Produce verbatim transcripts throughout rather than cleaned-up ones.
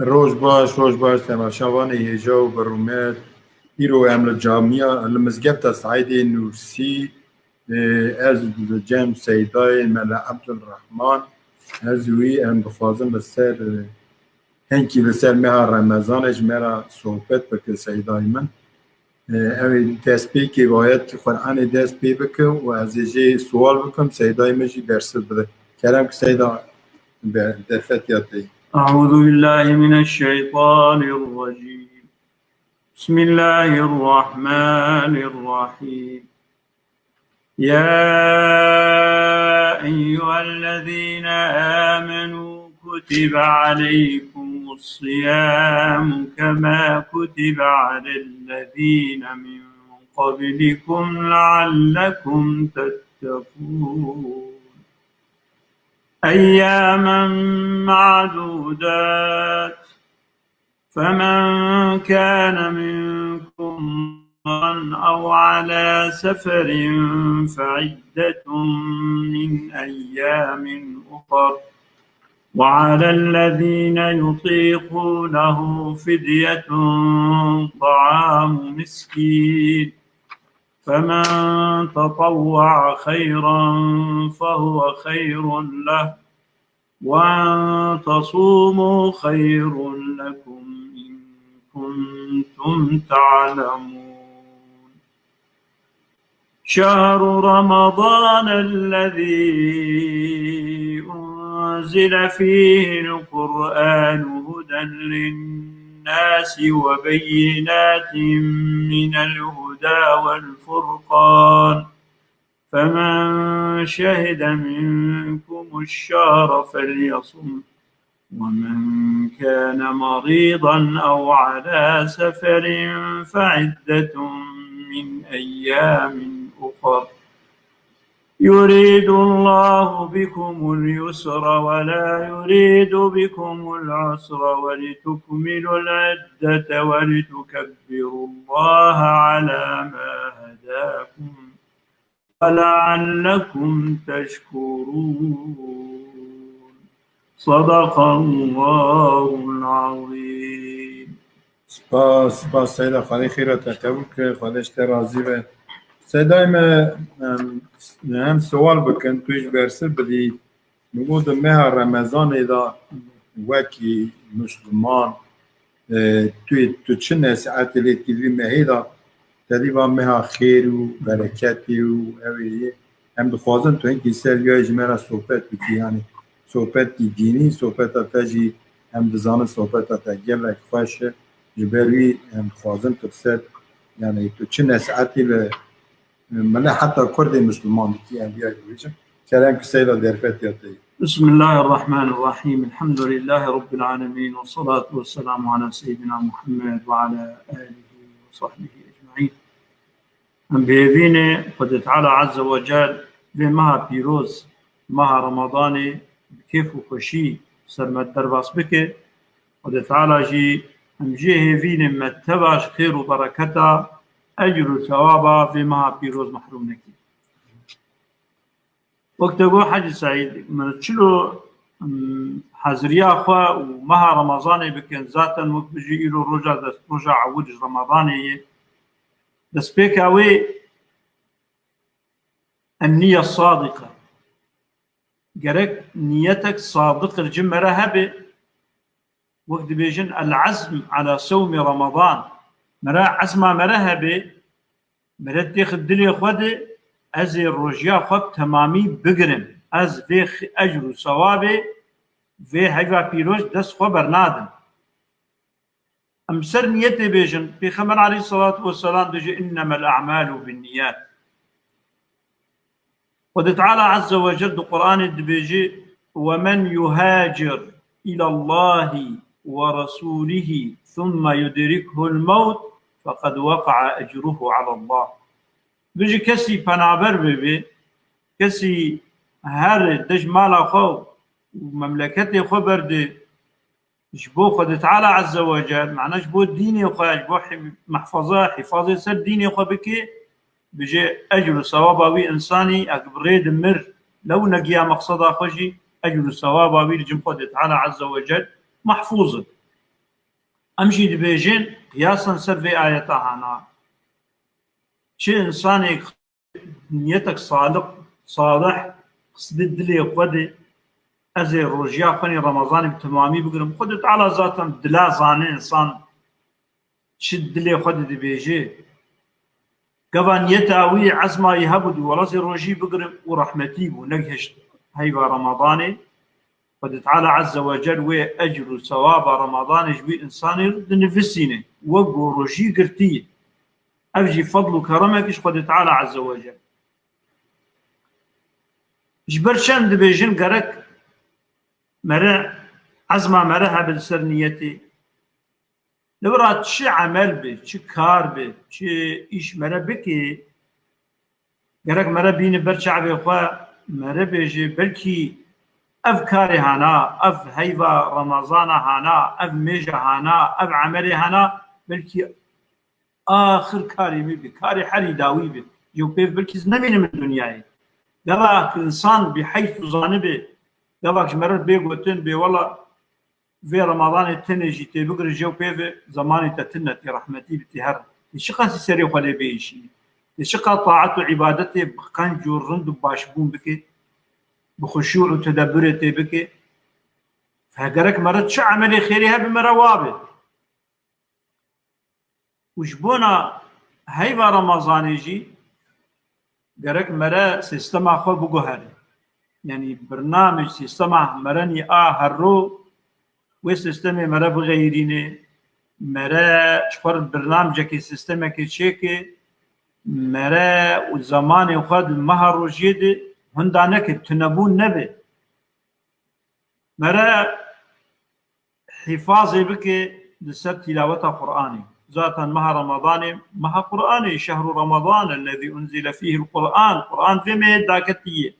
Roj baş, roj baş, temaşevanê hêja û berûmet. Îro em li camiya, li mizgefta Seîdê Nûrsî, e, ez li cem Seydayê Mela Ebdulrehman, ez û wî em dixwazin li ser, e, hinkî li ser meha Remezanê ji me re sohbet bike Seydayê min. E, ew ê destpêkê bi ayetê Qur'anê dest pê bike û ez ê jê sual bikim, Seydayê min jî bersiv bide. Kerem ki Seyda, be-, derfetiya te. أعوذ بالله من الشيطان الرجيم. بسم الله الرحمن الرحيم. يا أيها الذين آمنوا كتب عليكم الصيام كما كتب على الذين من قبلكم لعلكم تتقون. أياما معدودات، فمن كان منكم مريضا أو على سفر فعدة من أيام أخر، وعلى الذين يطيقونه فدية طعام مسكين، فمن تطوع خيرا فهو خير له، وأن تصوموا خير لكم إن كنتم تعلمون. شهر رمضان الذي أنزل فيه القرآن هدى للناس وبينات من الهدى والفرقان، فمن شهد منكم الشهر فليصمه، ومن كان مريضا أو على سفر فعدة من أيام أخر، يريد الله بكم اليسر ولا يريد بكم العسر ولتكملوا العدة ولتكبروا الله على ما هداكم ولعلكم تشكرون. صدق الله العظيم. Spas, spas Seyda, Xwedê xêra te qebûl kir, Xwedê ji te razî be. Seydayê me, em, em sual bikin, tu jî bersiv bidî. Min got di meha Remezanê de wekî Misliman, e, tu, tu çi nesîhetê lê dikî di vî mehê de, te dî va meha xêr û bereketê û ew ê yê. Em dixwazin tu hinkî ser vîya ji me re sohbet bikî, yanî sohbetî dînî, sohbeta te jî em dizanin sohbeta te gelek xweş e. Ji ber wî em dixwazin tu ser, yanî tu çi nesîhetî li Mele heta Kurdê Misliman dikî, em vîya bibêjin. Kerem ki Seyda derfetiya te ye. بسم الله الرحمن الرحيم. الحمد لله رب العالمين. والصلاة والسلام على سيدنا محمد وعلى آله وصحبه أجمعين. Em bi hêvî ne Xwedê Teala Azze ve Cel vê meha pîroz, meha Ramadanê bi kêf û xweşî ser me derbas bike. Xwedê Teala jî em jê hêvî ne me teva ji xêr û bereketa, ecr û sewaba vê meha pîroz mehrûm neke. Wek te got Hecî Seîd, min çilo, em, heziriya xwe û meha Remezanê bikin, zaten wek bijî îro roja dest, roja ewil ji Remadanê ye. Destpêka wê, en-niye sadiqe. Gerek niyetek sadiq li cem me re hebe. Wek dibêjin, el-azm ala sewmi Ramadan. Me re ezma me re hebe, me re têxi dilê xwe de, ez ê rojiya xwe bi temamî bigirim. Ez vê xi-, ecr û sewabê vê heyva pîroz dest xwe bernadim. Em ser niyetê bêjin, Pêxember aleyhissalatu vesselam dibêje, "Innemel a'malu binniyat." Xwedê Teala Azze ve Cel di Qur'anê dibêje, "Ve men yuhacir ilallahi ve rasulihi thumme yudrikuhul mewt feqed veqa'a ecruhu alallah." Dibêje kesî penaber bibe, kesî here de ji mala xwe û memleketê xwe berde, ji bo Xwedê Teala Azze ve Cel, mane ji bo dînê xwe, ji bo him-, mehfaza, hifazê ser dînê xwe bike, bije ecr û sewaba wî însanî, eg bi rê de mir, lew negiya meqseda xwe jî, ecr û sewaba wî li cem Xwedê Teala Azze ve Cel mehfûz in. Em jî dibêjin, qiyasen ser vê ayeta hana, çi insanek niyetek salih, salih, qisdî dilê xwe de, ez ê rojiya xwe nê Remezanê bi temamî bigirim. Xwedê Teala zaten dila zane insan çi dilê xwe de dibêje. Gava niyeta wî, ezma wî hebû, dû wela ez ê rojî bigirim û rehmetî bû, negihişt heyva Remadanê. Xwedê Teala Azze ve Cel wê ecr û sewaba Remadanê ji wî insanê re dinivisîne, wek ku rojî girtî ye. Ev jî fedl û keremek ji Xwedê Teala Azze ve Cel. Ji ber çend dibêjin gerek mere, ezma mere hebe li ser niyetê. Li vira çi emel be, çi kar be, çi îş mere bike, gerek mere bîne ber çavê xwe, mere bêje, belkî ev karê hana, ev heyva Remezana hana, ev mêja hana, ev emelê hana, belkî axir karê min be, karê herî dawî be. Jew pê belkî ez nemînim li dinyayê. Gava insan bî heyf û zanibe, gava ji mere bê gotin, bê wela vê Remadanê tenê jî tê bigire jew pê ve, zemanê te tune, tê rehmetî bi, tê her. Tê çiqasî serê xwe lê biêşînî. Tê çiqa taet û îbadetê bi qenc û rind û başbûn bike, bi xuşû û tedebbûrê tê bike. Fe gerek mere çi emelê xêrê hebe mere wa be. Û ji bona heyva Remezanê jî gerek mere sîstema xwe biguhere. Yanî birnamej, sîstema mere nî a herro, wê sîstemê mere bixeyrîne, mere ji xwe re birnamcekê, sîstemekê çêke, mere û zemanê xwe di meha rojiyê de hunda neke, tunebûn nebe. Mere hîfazê bike li ser tîlaweta Qur'anê. Zaten meha Remadanê, meha Qur'anê, şehru Remadan ellezî unzile fîhil Qur'an. Qur'an vê mehê daketiye.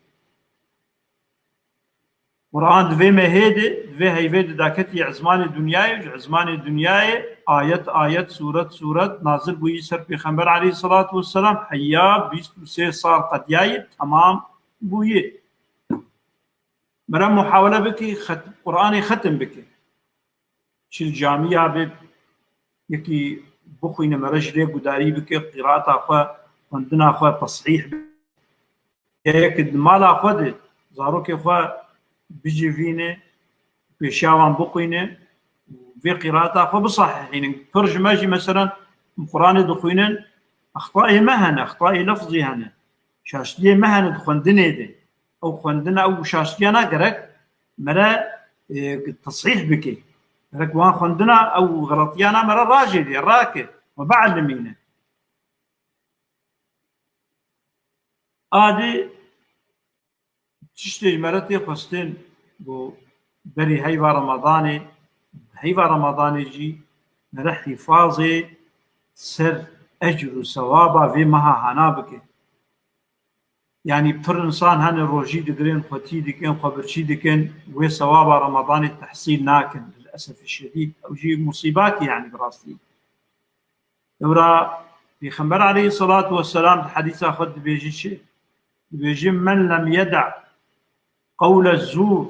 Qur'an di vê mehê de, di vê heyvê de daketiye ezmanê dinyayê, ji ezmanê dinyayê ayet ayet, suret suret nazil bûyî ser Pêxember aleyhisselatu vesselam, heya bîst û sê sal qediyayê temam bûyî. Mere muhawele bike, xet-, Qur'anê xetim bike. Çi li camiya be, yekî bixwîne, mere ji lê gudarî bike, qîraata xwe, xwendina xwe tesîh bike. Yek di mala xwe de, zarokê xwe bicivîne, pêşiya wan bixwîne, vê qîraata xwe bisehihînin. Pir ji me jî, meselen, em Qur'anê dixwînin, extayê me hene, extayê lefzî hene. Şaştiyê me hene di xwendinê de. Ew xwendina, ew şaştiyana gerek mere, e, tesîh bike. Gerek wan xwendina, ew xeletiyana mere rajêde, rake. We biellimîne. Adî tiştê ji mere tê xwestin ku berî heyva Remadanê, heyva Remadanê jî mere hîfazê ser ecr û sewaba vê meha hana bike. Yanî pir insan hene rojî digirin, xwe tî dikin, xwe birçî dikin, wê sewaba Remadanê tehsîl nakin. Lilesefî şedîd, ew jî musîbatî, yanî bi rastî. Lewra Pêxember aleyhisselatu vesselam di hedîsa xwe dibêjî çi? Dibêjî, "Men lem yeda qewle zûr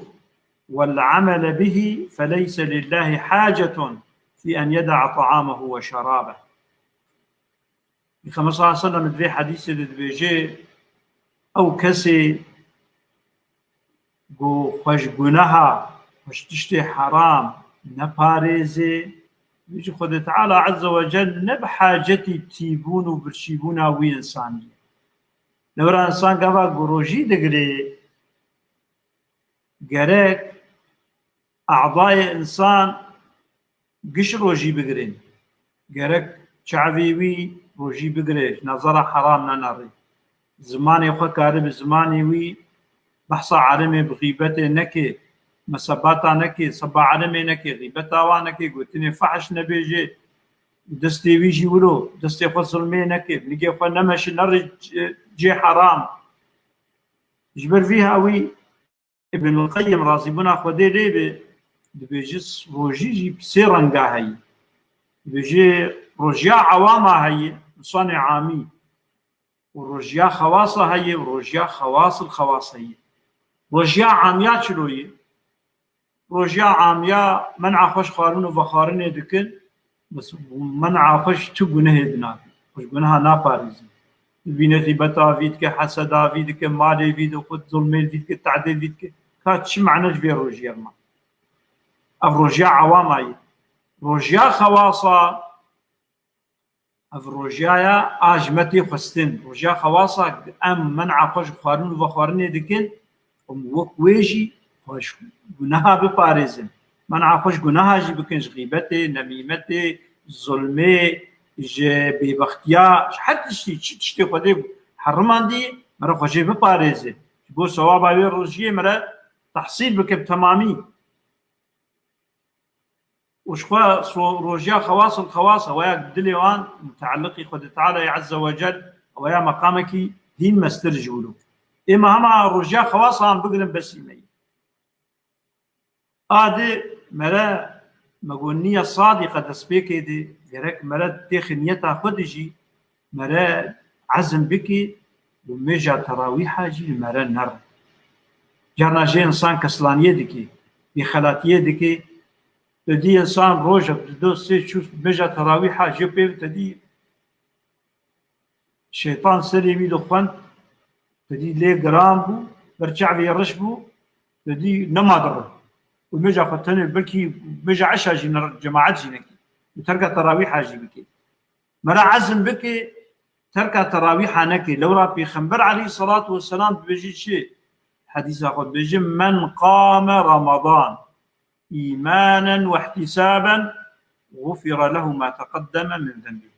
wel amele bihî feleyse lillahi hacetun fi en yeda ta'amehu ve şerabeh." Pêxember sallallahu aleyhi ve sellem di vê hedîsê de dibêje, ew kesê ku xwe ji guneha, xwe ji tiştê heram neparêzê, wî jî Xwedê Teala Azze ve Cel ne bi hacetî tîbûn û birçîbûna wî însanî ye. Lewra însan gava ku rojî digirê, gerek adayê însan giş rojî bigirin. Gerek çavê wî rojî bigire, ji nezara heram nenere. Zimanê xwe karibe zimanê wî, behsa alemê bi xîbetê neke, mesebata neke, seba alemê neke, xîbeta wan neke, gotinê fahş nebêje, destê wî jî wilo, destê xwe zilmê neke, nigê xwe nemeşe, nere cê heram. Ji ber vî hawî Ibn Qayyim, razîbûna Xwedê lê be, dibêje rojî jî bi sê renga heye. Dibêje rojiya ewama heye, însanê amî, û rojiya xewasa heye, û rojiya xewasil xewas heye. Rojiya amiya çilo ye? Rojiya amiya men'a xwe ji xwarin û vexwarinê dikin, Bes men'a xwe ji tu gunehê dinake. Xwe ji guneha naparêzin. Dibîne xîbeta vî dike, heseda vî dike, malê vî dike, xwe zulmê vî dike, tehdê vî dike. Ka çi mane ji vê rojiyê ma? Ev rojiya ewama ye. Rojiya xewasa, ev rojiya ya a ji me tê xwestin. Rojiya xewasa em men'a xwe ji xwarin û vexwarinê dikin, em wek wê jî xwe ji guneha biparêzin. Men'a xwe ji guneha jî bikin, ji xîbetê, nemîmetê, zulmê, ji bêbextiya, ji her tiştî, çi tiştê Xwedê herimandî, mere xwe jê biparêzin. Ji bo sewaba wê rojiyê mere tehsîl bike bi temamî. Û ji xwe so-, rojiya xewasil xewasa, weya dilê wan mutealliqî Xwedê Teala ye Azze ve Cel, weya meqamekî hîn mestir ji wilo. Êma hema rojiya xewasa an bigirin besî me yî. A di mere me got niya sadîqe destpêkê de gerek mere têxi niyeta xwe de jî mere ezm bikî û mêja terawîha jî li mere nere. Carna jê insan keslaniyê dikê, bêxelatiyê dikê. Tu dî insan rojek di do sê çû mêja terawîha jê pê te dî şeytan serê wî dixwend, te dî lê giran bû, ber çavê riş bû, te dî nema dirin. Û mêja xwe tenê belkî mêja eşa jî ne, cemaet jî nekî. Û terka terawîha jî bikî. Mere ezm bike, terka terawîha neke. Lewra Pêxember aleyhisselatu vesselam dibêje çi? Hedîsa xwe dibêje, "Men qame Ramadan îmanen we ihtisaben, gufira lehu ma teqeddeme min zenbî."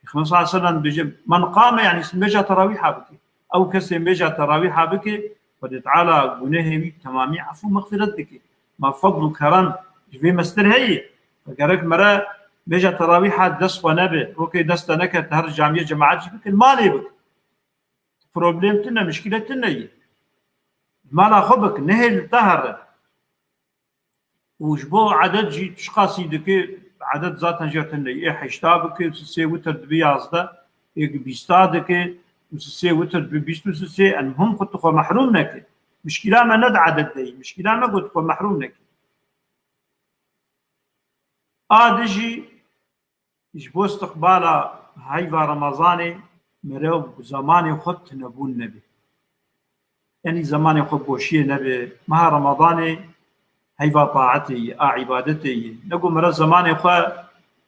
Pêxember sallallahu aleyhi ve sellem dibêje, "Men qame", yanî mêja terawîha bike. Ew kesê mêja terawîha bike, Xwedê Teala gunehê wî temamî efû mexfiret dike. Ma fadl û kerem ji vê mestir heye. Gerek mere mêja terawîha dest xwe nebe, rokê dest te neke, te her camiyê cemaet jî bike, li malê bike. Problem tune, mişkîle tune ye. Mala xwe bike, nehê li te here. Û ji bo edet jî tu çiqasî dike, edet zaten jê tune ye. Ê heşta bike, sisê witir dibe yazdeh, ê bîsta dike, û sisê witir dibe bîst û sisê, en hum xwe tu xwe mehrûm neke. Mişkîla me ne di edet de ye, mişkîla me got xwe mehrûm neke. A di jî ji bo istiqbala heyva Remezanê mere zemanê xwe tunebûn nebe. Yanî zemanê xwe boşiyê nebe. Meha Remezanê heyva taetê ye, a îbadetê ye. Nego mere zemanê xwe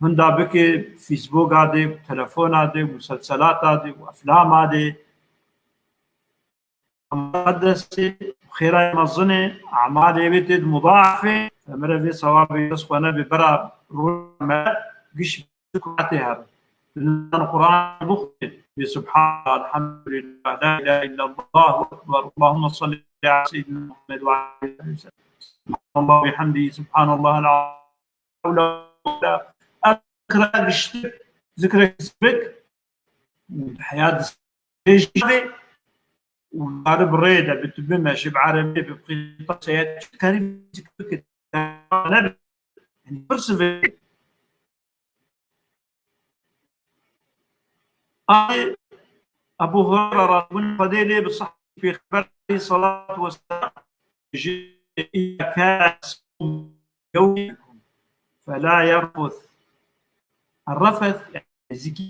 hinda bike Facebooka de, telefona de, muselselata de, eflama de. Muqeddesê, xêrayê mezin e, emalê wê tê di mudaefe, mere vê sewabê dest xwe nebe bera rû me giş kuatê her. Quran bixwe, bê Subhanallah, Elhamdülillah, La ilahe illallah, Allahu Ekber, Allahümme salli ala seyyidina Muhammed ve ala alihi ve sellem. Subhanallah ve hamdihi, Subhanallah el-azim. Zikra giştik, zikra kesbik, heyat û bari bi rê de, bi tu bimeşî, bi erebê, bi qîta seyet, karî zikr bike. Yani, pirs vê. Ay, Ebu Hureyre radıyallahu anh, Xwedê lê bi sahî Pêxember aleyhissalatu vesselam, ji îkâ yewmikum, felâ yerfus. Errefes, yani, nêzîkî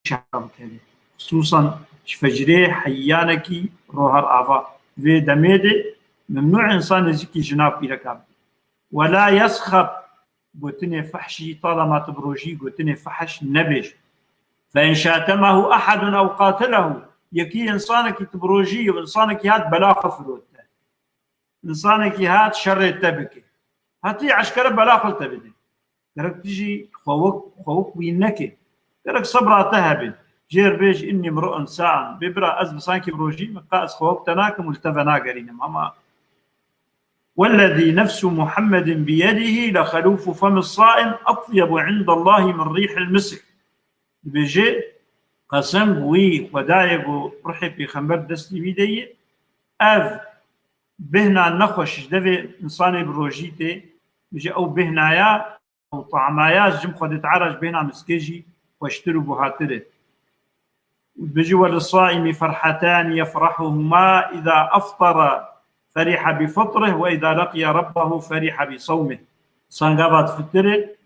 şehra bikeve. Xisûsan ji fecrê heyanekî ro her ava. Vê demê de memnû insan nêzîkî jina pîreka bibe. Welâ yesxeb, gotinê fehşî, talema tu bi rojî gotinê fehş nebêj. Fe in şatemahu ehedun ew qatilehu, yekî insanekî tu bi rojî û insanekî hat bela xwe firote. Însanekî hat şerê te bike. Hatî eşkere bela xwe te bide. Gerek tu jî xwe wek, xwe wek wî neke. Gerek sebra te hebe. Jêr bêj, "Innî mru'un sa'im." Bê bira, ez bi sankî bi rojî me, qe ez xwe wek te nakim û li te venagerînim. Ama "Wellezî nefsu Muhammedin biyedihî le xelûfu femi sa'im etyebu indallahî min rîhil misk." Dibêje, qesem bi wî Xwedayê ku ruhê pêxember destî wî de ye, ev bêhna nexweş ji devê însanê bi rojî tê, dibêje ew bêhnaya û tamaya ji cem Xwedê Teala ji bêhna miskê jî xweştir û buhatir e. Û dibêje, "Welisaimi ferhatani yefrahuhuma, îza eftara feriha bi fitrih ve îza leqiye Rabbehu feriha bi sawmih." Sangava difitire,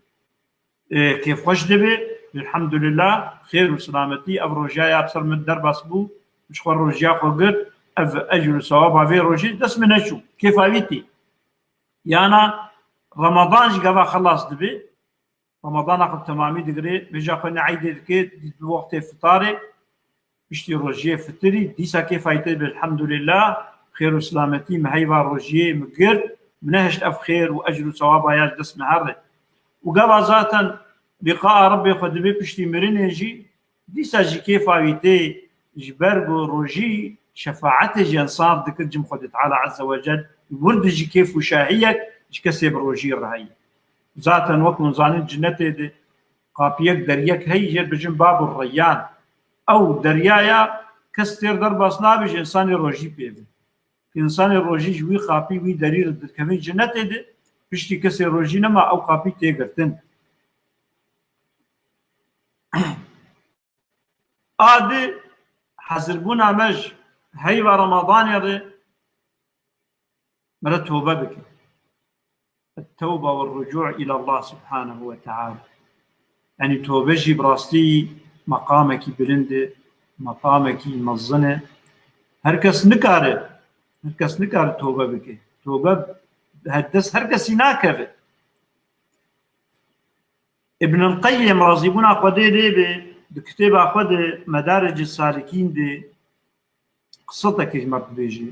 e, kêfxweş dibe. Elhamdülillah, xêr û selametî ev rojiya ya ser min derbas bû. Ji xwe rojiya xwe girt, ev ecr û sewaba vê rojê dest min neçû. Kêfa wî tê. Yana Ramadan ji gava xelas dibe. Ramadana xwe temamî digire, vêca xwe ne eydê dike, di wextê fitarê, piştî rojiyê fitirî, dîsa kêfa wî tê dibe, elhamdülillah, xêr û selametî min heyva rojiyê min girt, min nehişt ev xêr û ecr û sewaba ya ji dest min here. Û gava zaten lîqaa Rebbê xwe dibe piştî mirinê jî, dîsa jî kêfa wî tê, ji ber ku rojî şefaetê ji însan dikir cem Xwedê Teala Azze ve Cel, wir dijî kêf û şahiyek ji kesê bi rojî re heye. Zaten wek hûn zanin, cinetê de qapiyek, deriyek heye, jê dibêjin Babur Reyyan. Ew deriyaya kes têr derbas nabe, ji însanê rojî pê ve. Însanê rojî ji wî qapî, wî derî re dikevin cinetê de, piştî kesê rojî nema, ew qapî tê girtin. A di, hezirbûna me ji heyva Ramadanê re mere tobe bike. Tewbe ve rucu' ila Allah subhanehu ve teala. Yanî tobe jî bi rastî meqamekî bilind e, meqamekî mezin e. Her kes nikare, her kes nikare tobe bike. Tobe her dest her kesî nakeve. Ibn el-Qeyyim, razîbûna Xwedê lê be, di kitêba xwe de Medarec Salikîn de qisetekê ji me dibêje.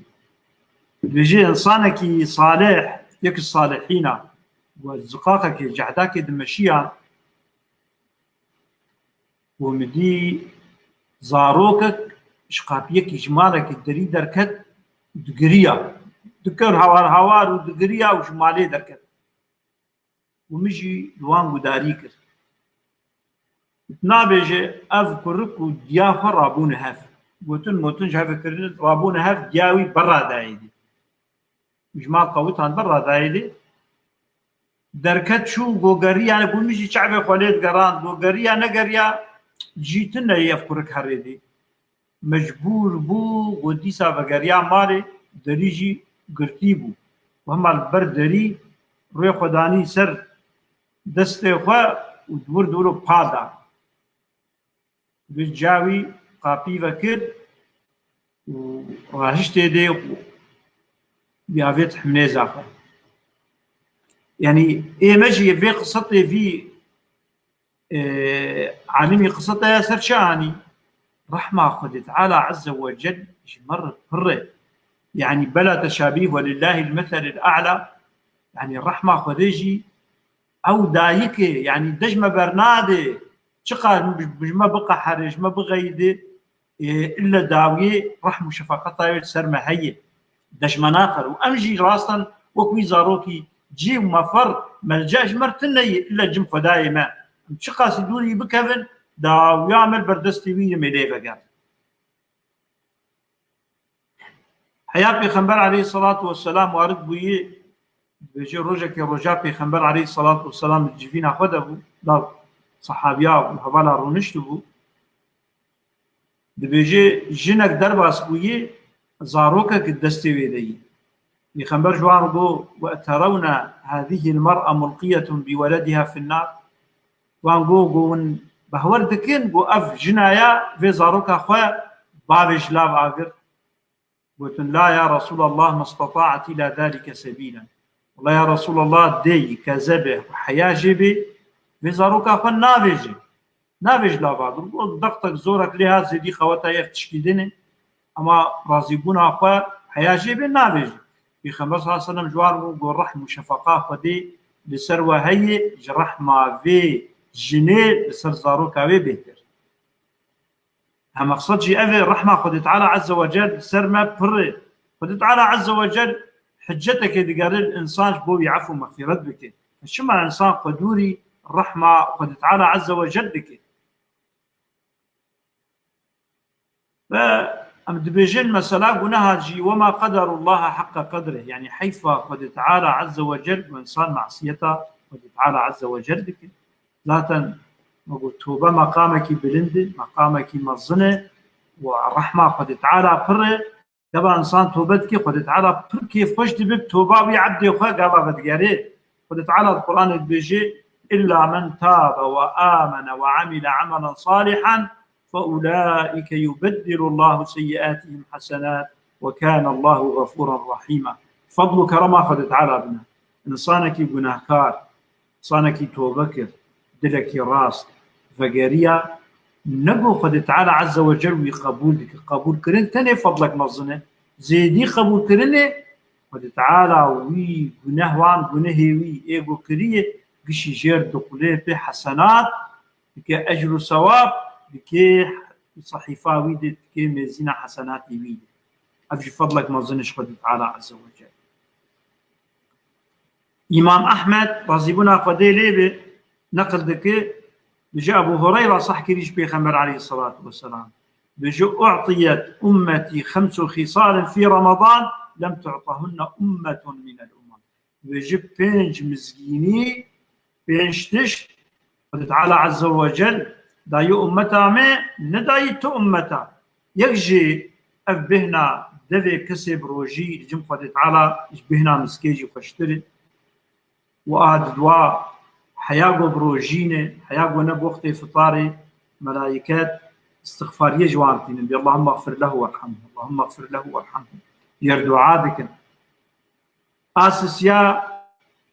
Dibêje, însanekî salih, yek ji salihîna, we ziqaqekê, cehdakê dimeşiya, û min dî zarokek ji qapiyekî ji malekî derî derket, digiriya. Dikir hawar hawar û digiriya û ji malê derket. Û min jî li wan gudarî kir. Nabêje, ev kurik û diya xwe rabûne hev. Gotin motin ji hev kirine, rabûne hev, diya wî berra dayê dî. Ji mal qewitan berra dayê dî. Derket çû, go geriya, got min jî çavê xwe lê digerand, go geriya negeriya, cî tune ye ev kurik herê dî. Mecbûr bû, got dîsa vegeriya malê, derî jî girtî bû. Û hema li ber derî rûyê xwe danî ser destê xwe û di wir di wir pa da. Bi cawî qapî vekir û rahiştê dê û avêt himnêza xwe. Yanî ê me jî vê qisetê vî e, alimî qiseta ya ser çi anî? Rehma Xwedê Teala Azze ve Cel ji me re pir e. Yanî bela teşabîh, ve lillahil meselil a'la. Yanî rehma Xwedê jî ew dayik e, yanî de ji me bernade. Çiqas ji me biqehere, ji me bixeyide, e, ille dawiyê rehm û şefaqeta wê li ser me heye. De ji me naqere. Û em jî rastan wek wî zarokî cî û mefer, melca ji me re tune ye, ille cim Xwedayê me. Em çiqasî dûrî bikevin, dawiya me li ber destê wî yê mêlê vegerin. Heya Pêxember aleyhisselatu vesselam warid bûye, dibêje rojekê roja Pêxember aleyhisselatu vesselam li civîna xwe de bû, da sahabiya û hevala rûniştibû. Dibêje, jinek derbas bûye, zarokek di destê wê de yî. Pêxember ji wan got, "Ve eterewne hâzihil mer'a mulqiyetun bi welediha fin nar?" Wan got, got, "Hûn behwer dikin, got, ev jina ya vê zaroka xwe bavê ji lav agir?" Gotin, "La ya Resûlallah, mestata'et ila zalike sebîlen." Wela ya Resûlallah, dê yî, kezeb e, heya jê bê, vê zaroka xwe navêje. Navêj lava. Got, dextek zorek lê hat zêdî xeweta yek tişkî dinê. Ema razîbûna xwe heya jê bê navêje. Pêxember sallallahu aleyhi ve sellem ji wan got, got, "Rehm û şefeqa Xwedê li ser we heye, ji rehma vê jinê li ser zaroka wê bêhtir." Hem meqsed jî ev e, rehma Xwedê Teala Azze ve Cel li ser me pir e. Xwedê Teala Azze ve Cel hiccetekê digere li însan ji bo wî efû mexfîret bike. Çima însan xwe dûrî rehma Xwedê Teala Azze ve Cel dike? Ve em dibêjin mesela guneha jî, "Wema qederullaha haqqa qedrih." Yanî heyfa Xwedê Teala Azze ve Cel, ku însan masiyeta Xwedê Teala Azze ve Cel dike. Zaten me got, tobe meqamekî bilind e, meqamekî mezin e û rehma Xwedê Teala pir e. Gava însan tobe dike, Xwedê Teala pir kêfxweş dibe bi toba wî ebdê xwe gava vedigere. Xwedê Teala di Qur'anê dibêje, إلا من تاب وآمن وعمل عملا صالحا فأولئك يبدل الله سيئاتهم حسنات وكان الله غفورا رحيما. Fadl û kerema Xwedê Teala bine. Însanekî gunehkar, însanekî tobe kir, dilekî rast, vegeriya, ne ku Xwedê Teala Azze ve Cel wî qebûl dike. Qebûlkirin tenê fadlek mezin e. Zêdî qebûlkirinê, Xwedê Teala wî guneh wan, gunehê wî ê ku kiriye, gişî jêr dixulê pê hesenat, dike ecr û sewab, dike sehîfa wî de, dike mêzîna hesenatê wî de. Ev jî fadlek mezin e ji Xwedê Teala Azze ve Cel. Îmam Ehmed, razîbûna Xwedê lê be, neqil dike, dibêje Ebû Hureyra seh kirî ji Pêxember aleyhisselatu vesselam. Dibêje, "أعطيت أمتي خمس خصال في رمضان لم تعطهن أمة من الأمم." Dibêje pênc mizgînî, pênc tişt, Xwedê Teala Azze ve Cel dayî ummeta me, nedayî tu ummeta. Yek jî ev bêhna devê kesê bi rojî, li cem Xwedê Teala ji bêhna miskê jî xweştir e. Û a didwa heya ku bi rojî ne, heya ku ne bi wextê fitarê, melayîket istixfariyê ji wan tînin. Bi Allahümme gfir lehu werhamhu, Allahümme gfir lehu werhamhu. Yer dua dikin. A sisiya,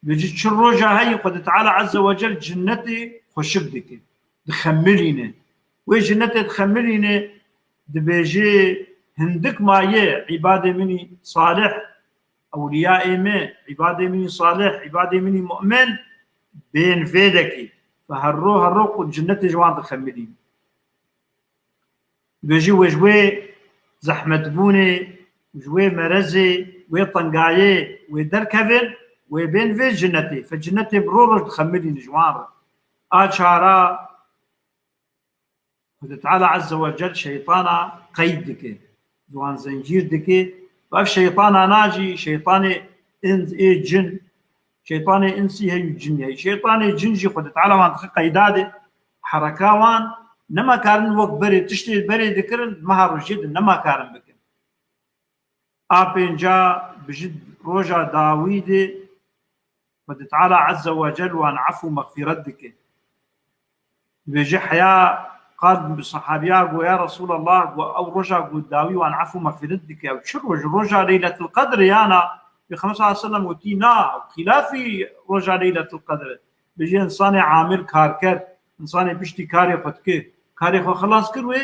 dibêje çi roja heyî Xwedê Teala Azze ve Cel cinnetê xweşik dike, dixemilîne. Wê cinnetê dixemilîne, dibêje hindik maye îbadê min î salih, ewliyayê me, îbadê min î salih, îbadê min î mu'min, bên vê dekê. Fe herro herro ku cinnetê ji wan dixemilîne. Dibêje wê ji wê zehmetbûnê, ji wê merezê, wê tengayê, wê derkevin, wê bên vê cinnetê. Fe cinnetê bi roj roj dixemilîne ji wan re. A çara Xwedê Teala Azze ve Cel şeytana qeyd dike, ji wan zencîr dike. Ve ev şeytana nacî, şeytanê ins ê cin, şeytanê insî heyî û cinî heyî. Şeytanê cin jî Xwedê Teala wan dixe qeyda de, hereka wan nema karin wek berê, tiştê berê dikirin, meha rojê de nema karin bikin. A pênca, bi ji roja dawî de Xwedê Teala Azze ve Cel wan efû mexfîret dike. Dibêje heya qal bi sehabiya got, "Ya Resulallah," got, "ew roja ku dawî wan efû mexfîret dike, ew çi roj? Roja Leyletil Qedr yana?" Pêxember sallallahu aleyhi ve sellem gotî, "Na, ew xîlafî roja Leyletil Qedr e." Dibêje însanê amil karker, însanê piştî karê xwe dike, karê xwe xilas kir wê,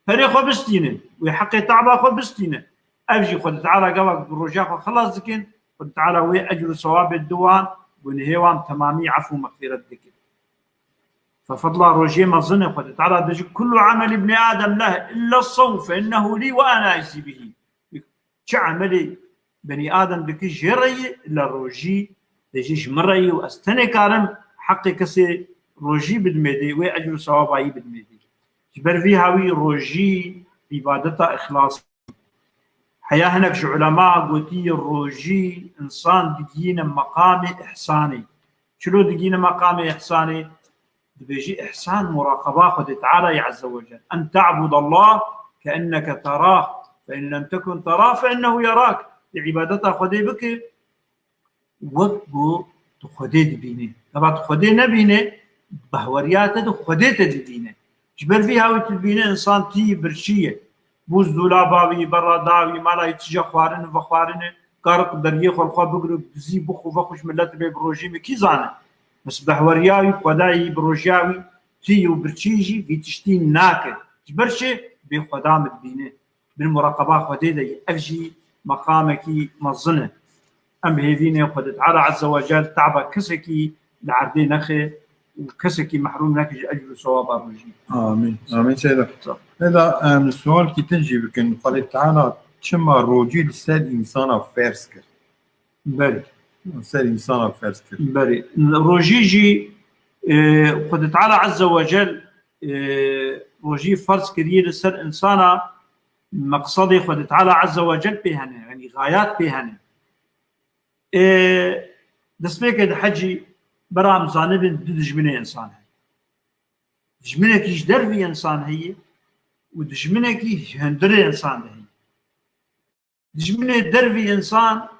perê xwe bistîne, wê heqê te'ba xwe bistîne. Ev jî Xwedê Teala gava ku roja xwe xilas dikin, Xwedê Teala wê ecr û sewabê dide wan, gunehê wan temamî efû mexfîret dikin. Fe fedla rojê mezin e, Xwedê Teala dibêje, "Kullu amel ibni Adem leh illa sawm fe innehu li ve ana eczi bihi." Çi emelê benî Adem dike jê re ye, illa rojî, dibêje ji min re ye û ez tenê karim heqê kesê rojî bidimê dê, wê ecr û sewaba yî bidimê dê. Ji ber vî hawî rojî îbadeta îxlas. Heya hinek ji ulema gotî, rojî însan digihîne meqamê îhsanê. Çilo digihîne meqamê îhsanê? Dibêjî îhsan muraqeba Xwedê Teala ye Azze ve Cel. "En te'budallah keenneke terah, fe in lem tekun terah fe innehu yerak." Di îbadeta Xwedê bike, wek ku tu Xwedê dibînî. Gava tu Xwedê nebînî, behweriya te di Xwedê te dibîne. Ji ber vî hawî tu dibînî însan tî birçî ye. Bûz dûlaba wî, berra da wî, mala wî tije xwarin, vexwarin e, karik deriyê xwe li xwe bigire, dizî bixwe, vexwe ji milet bê bi rojî me kî zane? Bes behweriya wî, xwedayî bi rojiya wî tî û birçî jî vî tiştî nake. Ji ber çi? Bê xweda min dibîne. Bin muraqeba Xwedê de ye. Ev jî meqamekî mezin e. Em hêvî ne Xwedê Teala Azze ve Cel te'ba kesekî li erdê nexe û kesekî mehrûm neke ji ecr û sewaba rojî. Amîn. Amîn Seyda. Sağ ol. Seyda, em sualkî din jî bikin. Xwedê Teala çima rojî li ser însana ferz kir? Belê. Ser însana ferz kir. Belê. Rojî jî, e, Xwedê Teala Azze ve Cel, e, rojî ferz kiriye li ser însana, meqsedê Xwedê Teala Azze ve Cel pê hene, yanî gayat pê hene. E, destpêkê di hecî bera em zanibin du dijminê însan hene. Dijminekî ji dervî însan heye û dijminekî ji hundirê însan de heye. Dijminê dervî însan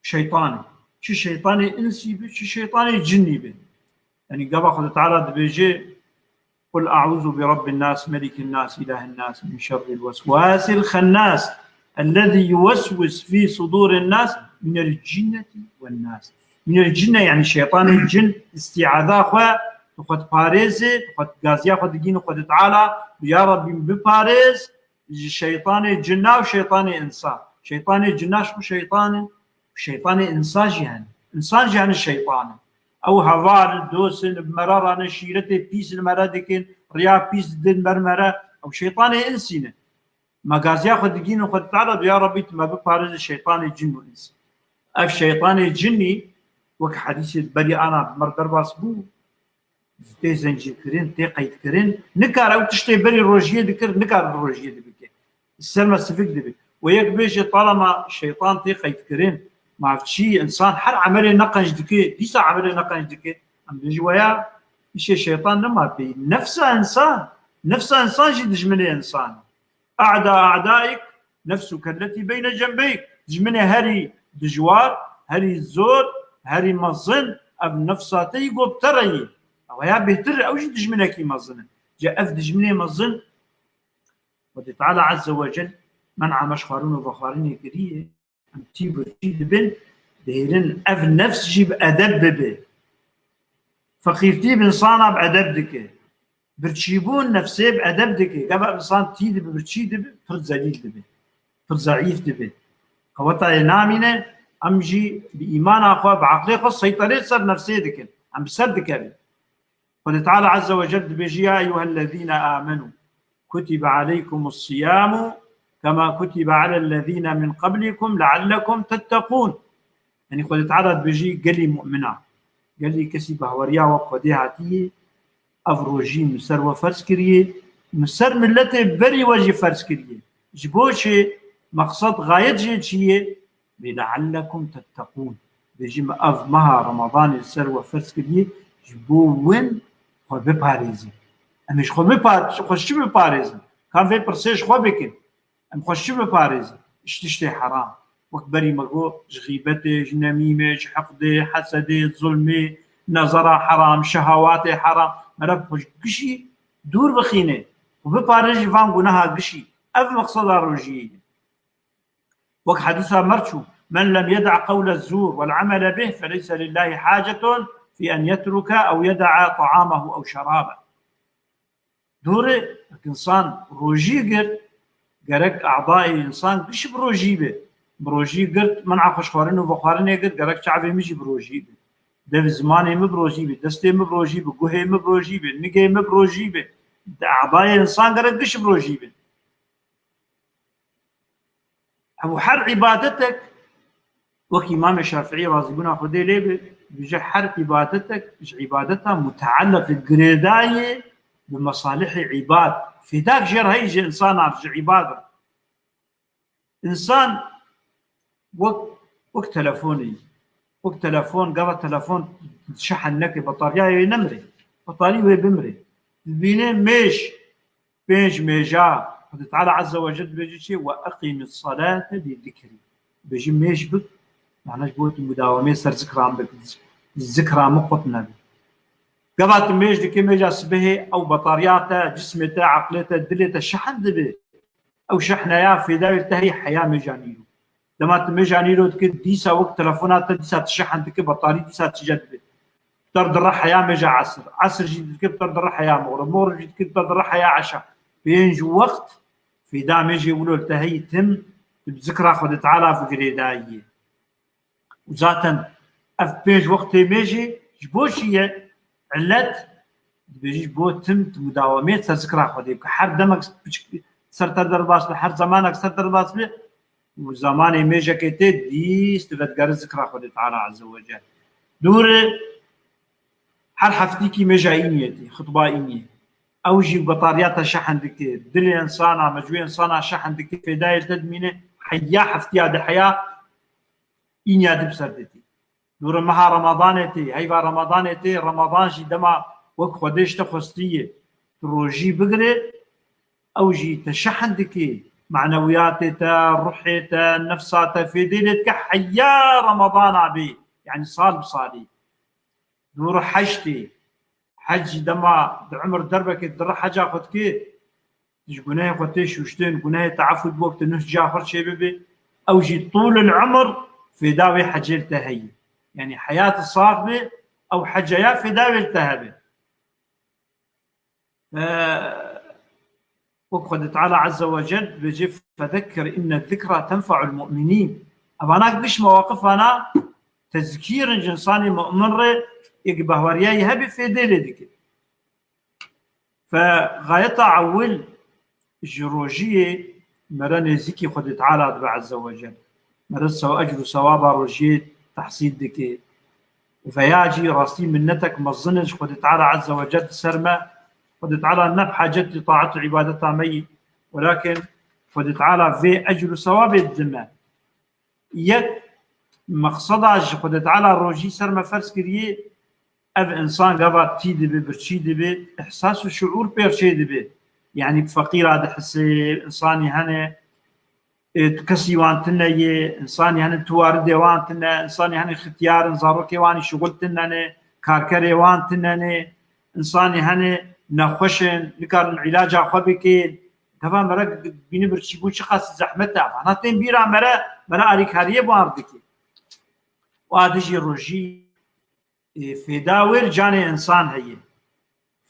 şeytan e. Çi şeytanê insî be, çi şeytanê cinî be. Yanî gava Xwedê Teala dibêje, "Qul a'ûzu bi rabbin nas, melikin nas, ilahin nas, min şerril weswasil xennas, ellezî yuweswis fî sudûrin nas, minel cinneti wen nas." Minel cinne, yanî şeytanê cin, îstîaza xwe, tu xwe diparêzî, tu xwe gaziya xwe digînî Xwedê Teala, ya Rabbî min biparêz, ji şeytanê cinna û şeytanê insa. Şeytanê cinna ji xwe şeytan e, şeytanê insa jî hene. Insan jî hene şeytan e. Ew heval, dost in, bi me re rane, şîretê pîs li me re dikin, riya pîs didin ber me re. Ew şeytanê insî ne. Me gaziya xwe digînin Xwedê Teala, ya Rabbî tu me biparêze şeytanê cin û ins. Ev şeytanê cinî, wek hedîsê berî ana bi me re derbas bû, tê zencîkirin, tê qeydkirin. Nikar ew tiştê berî rojiyê dikir, nikar rojiyê dibike. Ser me sivik dibe. Û yek bêje, talama şeytan tê qeydkirin, ma çi, insan her emelê neqenc dike, dîsa emelê neqenc dike. Em bêjî weya, îşê şeytan nema pê. Nefsa insan, nefsa insan jî dijminê insan e. A'da a'daik, nefsuke elletî beyne cembeyk. Dijminê herî dijwar, herî zor, herî mezin, ev nefsa te yî ku bi te re yî. Ew ya bêhtir, ew jî dijminekî mezin e. Ca ev dijminê mezin, Xwedê Teala Azze ve Cel men'a me ji xwarin û vexwarinê kiriye. Em tî birçî dibin, dihêlin ev nefs jî bi edeb bibe. Feqîrtî bi insana bi edeb dike. Birçîbûn nefsê bi edeb dike. Gava insan tî dibe, birçî dibe, pir zelîl dibe. Pir zeîf dibe. Qeweta yê namîne, em jî bi îmana xwe, bi aqlê xwe seyterê ser nefsê dikin. Em bi ser dikevin. Xwedê Teala Azze ve Cel dibêje, "Ya eyyuhellezîne amenû, kutibe aleykumus siyamu kema kutibe alellezîne min qablikum leallekum tettekûn." Yanî Xwedê Teala dibêje, gelî mu'mina, gelî kesî bahweriya we bi Xwedê hatiye, ev rojî min ser we ferz kiriye, min ser miletê berî we jî ferz kiriye. Ji bo çi? Meqsed, gayet jê çi ye? Bê leallekum tettekûn. Bêjî me ev meha Remadanê ser we ferz kiriye, ji bo win xwe biparêzin. Em ê ji xwe bipar-, ji xwe çi biparêzin? Kan vê pirsê ji xwe bikin. Em xwe çi biparêzin? Ji tiştê heram. Wek berî me got, ji xîbetê, ji nemîmê, ji hiqdê, hesedê, zulmê, nezera heram, şehawatê heram. Mere bi xwe ji gişî dûr bixîne. Xwe biparêz ji van guneha gişî. Ev meqseda rojiyê ye. Wek hedîsa me re çû, "Men lem yeda qewle zûr wel emele bih feleyse lillahi hacetun fi en yetruke ew yeda ta'amehu ew şerabe." Dûre, wek insan rojî girt, gerek adayê insan giş bi rojî be. Bi rojî girt, men'a xwe ji xwarin û vexwarinê girt, gerek çavê min jî bi rojî be. Dev zimanê min bi rojî be, destê min bi rojî be, guhê min bi rojî be, nigê min bi rojî be. Adayê insan gerek giş bi rojî be. Ew her îbadetek, wek Îmamê Şafîî razîbûna Xwedê lê be, dibêje her îbadetek ji îbadeta mutealliq, girêdayê bi mesalihê îbad. Fêdak jê re heye ji însana ji îbad re. Însan wek, wek telefonê. Wek telefon, gava telefon şehin neke, bataryayê wê nemire. Batarî wê bimire. Dibîne mêj, pênc mêja. Xwedê Teala Azze ve Celle dibêje çi? "Ve eqîmis salate li zikrî." Bêjî mêj bik, yani ji bo tu mudawamê ser zikran bik, zikra min qut nebe. Gava tu mêj dikî, mêja sibehê, ew batarya te, cismê te, eqlê te, dilê te şehin dibe. Ew şehneya fêdayê te heyî heya mêja nîro. Dema tu mêja nîro dikî, dîsa wek telefona te, dîsa tu şehin dikî, batarî dîsa tije dibe. Ter dire heya mêja esir. Esir jî dikî, ter dire heya moxrib. Moxrib jî dikî, ter dire heya eşa. Pênc wext fêda mêjê wilo li te heyî tim, tu bi zikra Xwedê Teala ve girêdayî. Û zaten ev pênc wextê mêjê ji bo çi ye? Illet, dibêjî ji bo tim tu mudawamê ser zikra Xwedê bike. Her demek piçik ser te derbas be, her zemanek ser te derbas be, û zemanê mêjekê tê dîs tu vedigere zikra Xwedê Teala Azze ve Celle. Dûre her heftîkî mêja îniyê tê, xutba îniyê. Ew jî betarya te şehin dike, dilê insana, mecûyê insana şehin dike, fêdayê te dimîne, heya heftiya diheya înya di bi ser de tê. Dûre meha Remadanê tê, heyva Remadanê tê, Remadan jî dema wek Xwedê ji te xwestiye, tu rojî bigire, ew jî te şehin dike, manewiyatê te, ruhê te, nefsa te fêdê lê dike, heya Remadana bê, yani sal bi salî. Dûre heştê, Hec jî dema di umir derbekê dire heca xwe dikê, ji gunehê xwe tê şûştin, gunehê teafû dibû, tu nuh ca xwe çê bibe, ew jî tûl il umir fêda wê hecê li te heye. Yanî heyat sax be, ew heceya fêda wê li te hebe. Fe-, wek Xwedê Teala Azze ve Cel dibêje, "Fezekkir inne zikra tenfe'ul mu'minîn." Evana giş mewaqifana tezkîr in ji insanê mu'min re, yek behwariyayî hebe fêdê lê dike. Fe gayeta ewil ji rojiyê mere nêzîkî Xwedê Teala dibe Azze ve Cel. Mere sew-, ecr û sewaba rojiyê tehsîl dike. Veya jî rastî minnetek mezin e ji Xwedê Teala Azze ve Cel di ser me. Xwedê Teala ne bi hacet li taet û îbadeta me yî, welakin Xwedê Teala vê ecr û sewabê dide me. Yek meqseda ji Xwedê Teala rojî ser me ferz kiriye, ev insan gava tî dibe, birçî dibe, ihsas û şuûr pê çê dibe. Yanî feqîra dihise, insanî hene, e, kesî wan tune ye, insanî hene tuwaridê wan tune, insanî hene xitiyar in, zarokê wan î şixul tune ne, karkerê wan tune ne, insanî hene nexweş in, nikarin îlaca xwe bikin. Gava mere bîne birçîbûn çiqas zehmet e. Vana tên bîra mere, mere alîkariyê bar dike. Û a dijî rojî, e, fêda wê li canê insan heye.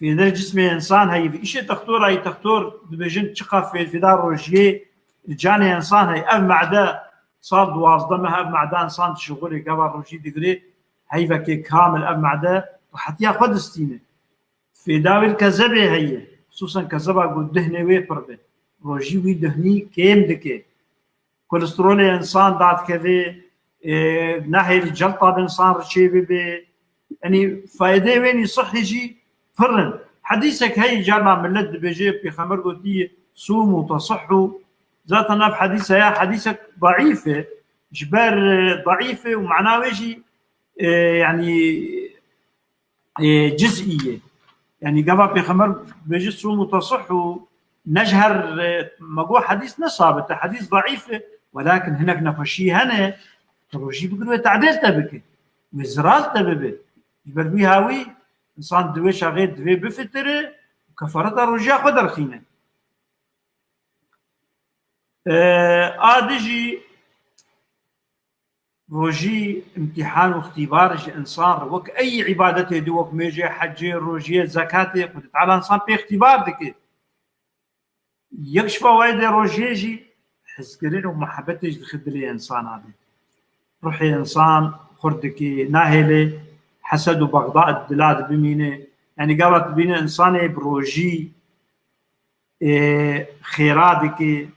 Fêda li cismê insan heye. Bi îşê textorayî textor dibêjin çiqa fê-, fêda rojiyê li canê insan heye. Ev mede sal duwazdeh meh ev mede insan dişixulê gava rojî digirê. Heyvekê kamil ev mede rehetiya xwe distîne. Fêda wê li kezebê heye. Xisûsen kezeba ku dihnê wê pir be. Rojî wî dihnî kêm dike. Kolesterolê insan dadikeve, e, nahêlî celta bi insan re çê bibe. Yanî faydê wê nî sihî jî pir in. Hedîsek heye, carna millet dibêje, Pêxember gotiye, "Sûmû tesihhû." Zaten ev hedîs heye, hedîsek daîf e. Ji ber, e, daîf e û mana wê jî, e, yanî, e, cizî ye. Yanî gava Pêxember bêje, "Sûmû tesihhû", ne ji her, e, me got hedîs ne sabit e, hedîs daîf e, welakin hinek nexweşî hene, tu rojî bigir wê tedêl te bike, wê ziral te bibe. Ji ber wî hawî insan di wê çaxê divê bifitire û kefareta rojiya xwe derxîne. E, a dijî rojî îmtîhan û îxtîbar ji insan re wek ey îbadetê di wek mêjê, hecê, rojiyê, zekatê, Xwedê Teala insan pê îxtîbar dike. Yek ji fawaidê rojiyê jî hizkirin û muhebbetê ji dixê dilê insana de. Ruhê insan xurt dike, nahêle hesed û bexda di dila de bimîne. Yanî gava dibîne insanê bi rojî, e, xêra dike,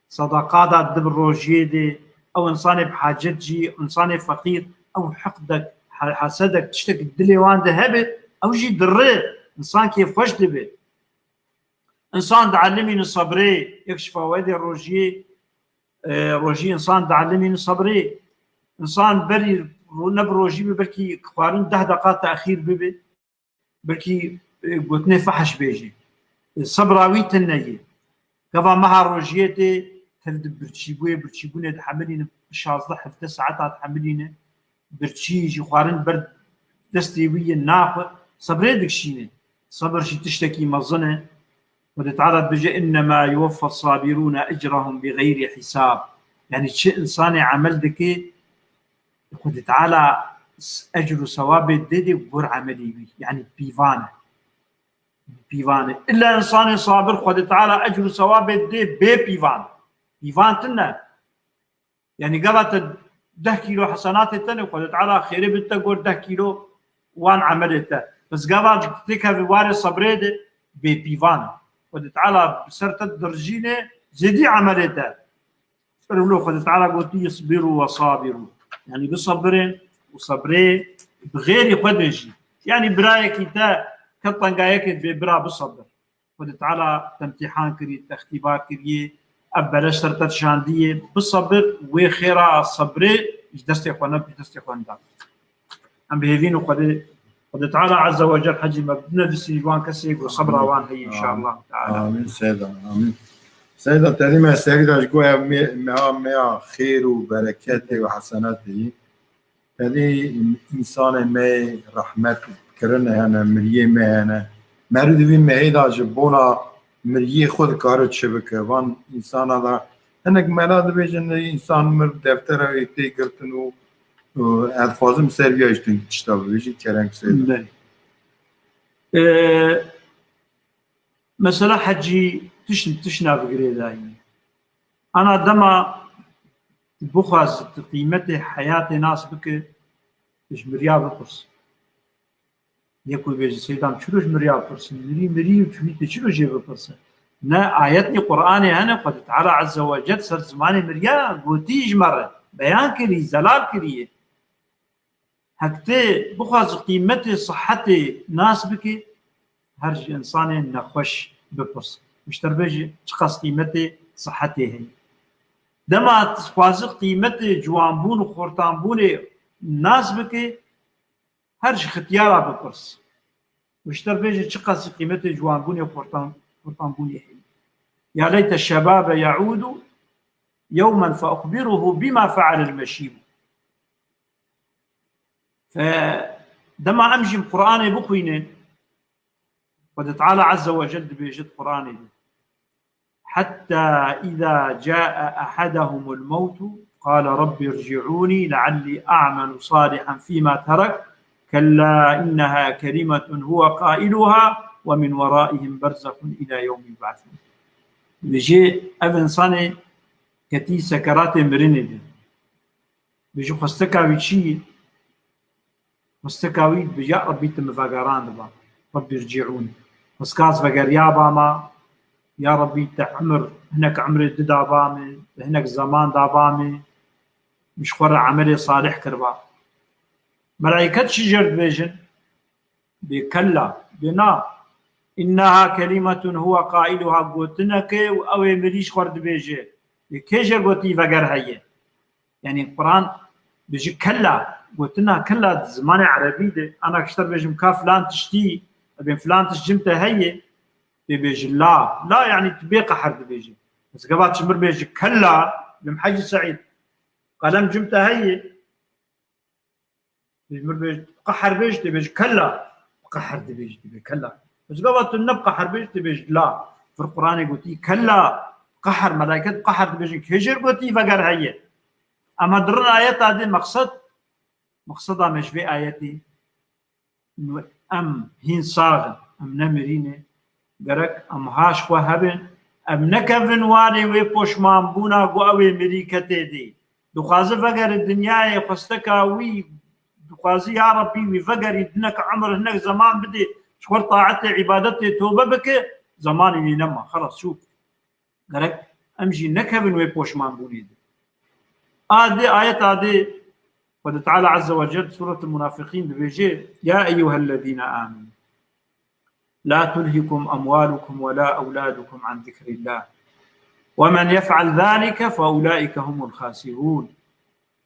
sedeqa da di bi rojiyê de, ew insanê bi hacet jî, insanê feqîr, ew hiqdek, he-, hesedek, tiştek dilê wan de hebe, ew jî dire, insan kêfxweş dibe. Insan dielimîne sebrê, yek ji fawaidê rojiyê, e, rojî insan dielimîne sebrê. Insan berî ro-, ne bi rojî be, belkî xwarin deh deqa texîr bibe. Belkî, e, gotinê fehş bêjî. E, sebra wî tune ye. Gava meha rojiyê tê tev di birçîbûyê, birçîbûnê dihemilîne, şazdeh hevdeh saeta dihemilîne. Birçî jî xwarin ber destê wî yê naxwe. Sebrê dikişîne. Sebir jî tiştekî mezin e. Xwedê Teala dibêje, "Innema yuweffa sabirûne ecrahum bi xeyrî hisab." Yanî çi insanê emel dike, Xwedê Teala s-, ecr û sewabê dê dê gor emelê wî, yanî pîvan e. Pîvan e. Îlla insanê sabir Xwedê Teala ecr û sewabê dê bê pîvan. Pîvan tune. Yanî gava te deh kîlo hesenatê te ne, Xwedê Teala xêrê bide te gor deh kîlo wan emelê te. Bes gava têkevî warê sebrê de bê pîvan e. Xwedê Teala bi ser te dirijîne, zêdî emelê te. Ser wilo Xwedê Teala gotî, "Isbiru ve sabiru." Yanî bisebirin û sebrê bi xêrî xwe de jî. Yanî birayekî te ket tengayekê divê bira bisebir. Xwedê Teala te imtîhan kirî, te îxtîbar kiriye, ev beleş ser te şandiye, bisebir, wê xêra sebrê ji destê xwe ne, ji destê xwe nida. Em bi hêvî ne Xwedê, Xwedê Teala Azze ve Cel hecî me binevisî ji wan kesê ku sebra wan heye, înşallah Teala. Amîn, Seyda, amîn. Seyda, tedî me serî de ji ku ev me-, meha me ya xêr û bereketê û hesenetê yî. Tedî însanê me rehmet kirine hene, miriyê me hene. Meriv di vî mehê de ji bona miriyê xwe dikare çi bike? Van însana de hinek mela dibêjin, însan mir deftera wê tê girtin û, û ez dixwazim ser vîya jî tu tişta bibêjî, kerem ser. Belê. Ee, mesela hecî tişt, tişt nav girêdayî. Ana dema bixwaz tu qîmetê heyatê nas bike, ji miriya bipirs. Yek wê bêje, Seydam, çilo ji miriya bipirsin? Mirî, mirî û çûyî tê, çilo jê bipirsin? Ne, ayetê Qur'anê hene, Xwedê Teala Azze ve Cel ser zimanê miriya gotî ji me re, beyan kirî, zelal kiriye. Hek tê bixwaz qîmetê sihetê nas bike, her ji însanê nexweş bipirs. Ji te re bêje, çiqas qîmetê sihetê heye. Dema tu dixwazî qîmetê ciwanbûn û xortanbûnê nas bike, her ji xityara bipirs. Ji te re bêje, çiqas qîmetê ciwanbûnê û xortan-, xortanbûnê heye. Ya leyte şebabe yaûdu yewmen fe uxbiruhu bîma fealel meşîb. Fe dema em jî Qur'anê bixwînin, Xwedê Teala Azze ve Cel dibêje di Qur'anê de: "Hatta îza câe ehedehumul mewtu qâle rabbi irci'ûnî leallî a'melu salihan fîma terek, kellâ innehâ kelimetun huve qailuhâ ve min werâihim berzexun ilâ yewmî yub'asûn." Dibêje, ev însanê ketî sekeratê mirinê de. Bêje, xwesteka wî çi ye? Xwesteka wî bi, ya Rabbî, tu min vegerandiba. Rabbî ricîûn. Xwestka ez vegeriya bama, ya Rabbî, te umir, hinek umrê didaba min, te hinek zeman daba min, min ji xwe re emelê salih kiriba. Melaiket çi jê re dibêjin? Bê kella, bê na. Inneha kelimetun huve qailuha, gotineke û ew ê mirî ji xwe re dibêje. Bê kê jê gotî veger heye? Yanî Quran bêje kella. Gotina kella di zimanê erebî de, ana ji te re bêjim ka filan tiştî, ebên filan tişt cim te heye, bê bêje la. La yanî tu bê qeher dibêje. Ez gava çi mir bêje kella, bêm Hecî Seîd, qelem cim te heye. Bêj mir bêj, qeher bêj, tê bêj kella. Qeher dibêj, tê bêj kella. Ez gava tu ne qeher bêj, tê bêj la. Vir Quranê gotî kella. Qeher, melaiket qeher dibêjin. Kê jê re gotî veger heye? Ama dirin ayeta dê meqsed, meqseda me ji vê ayetê, em hîn sax in, em ne mirî ne. Gerek em ha ji xwe hebin, em nekevin warê wê poşmanbûna ku ew ê mirî ketê dê. Dixwaze vegere dinyayê, xwesteka wî, dixwaze ya Rabbî wî vegerî, hinek umir, hinek zeman bidê, ji xwe taetê, îbadetê, tobe bike, zemanê wî nema, xelas çû. Gerek em jî nekevin wê poşmanbûnê de. A dê, ayeta dê, Xwedê Teala Azze ve Cel, Sûretul Munafiqîn dibêje, "Ya eyyuhellezîne amenu, la tulhikum emwalukum ve la ewladukum an zikrillah. Ve men yef'al zalike fe ulaike humul khasirun.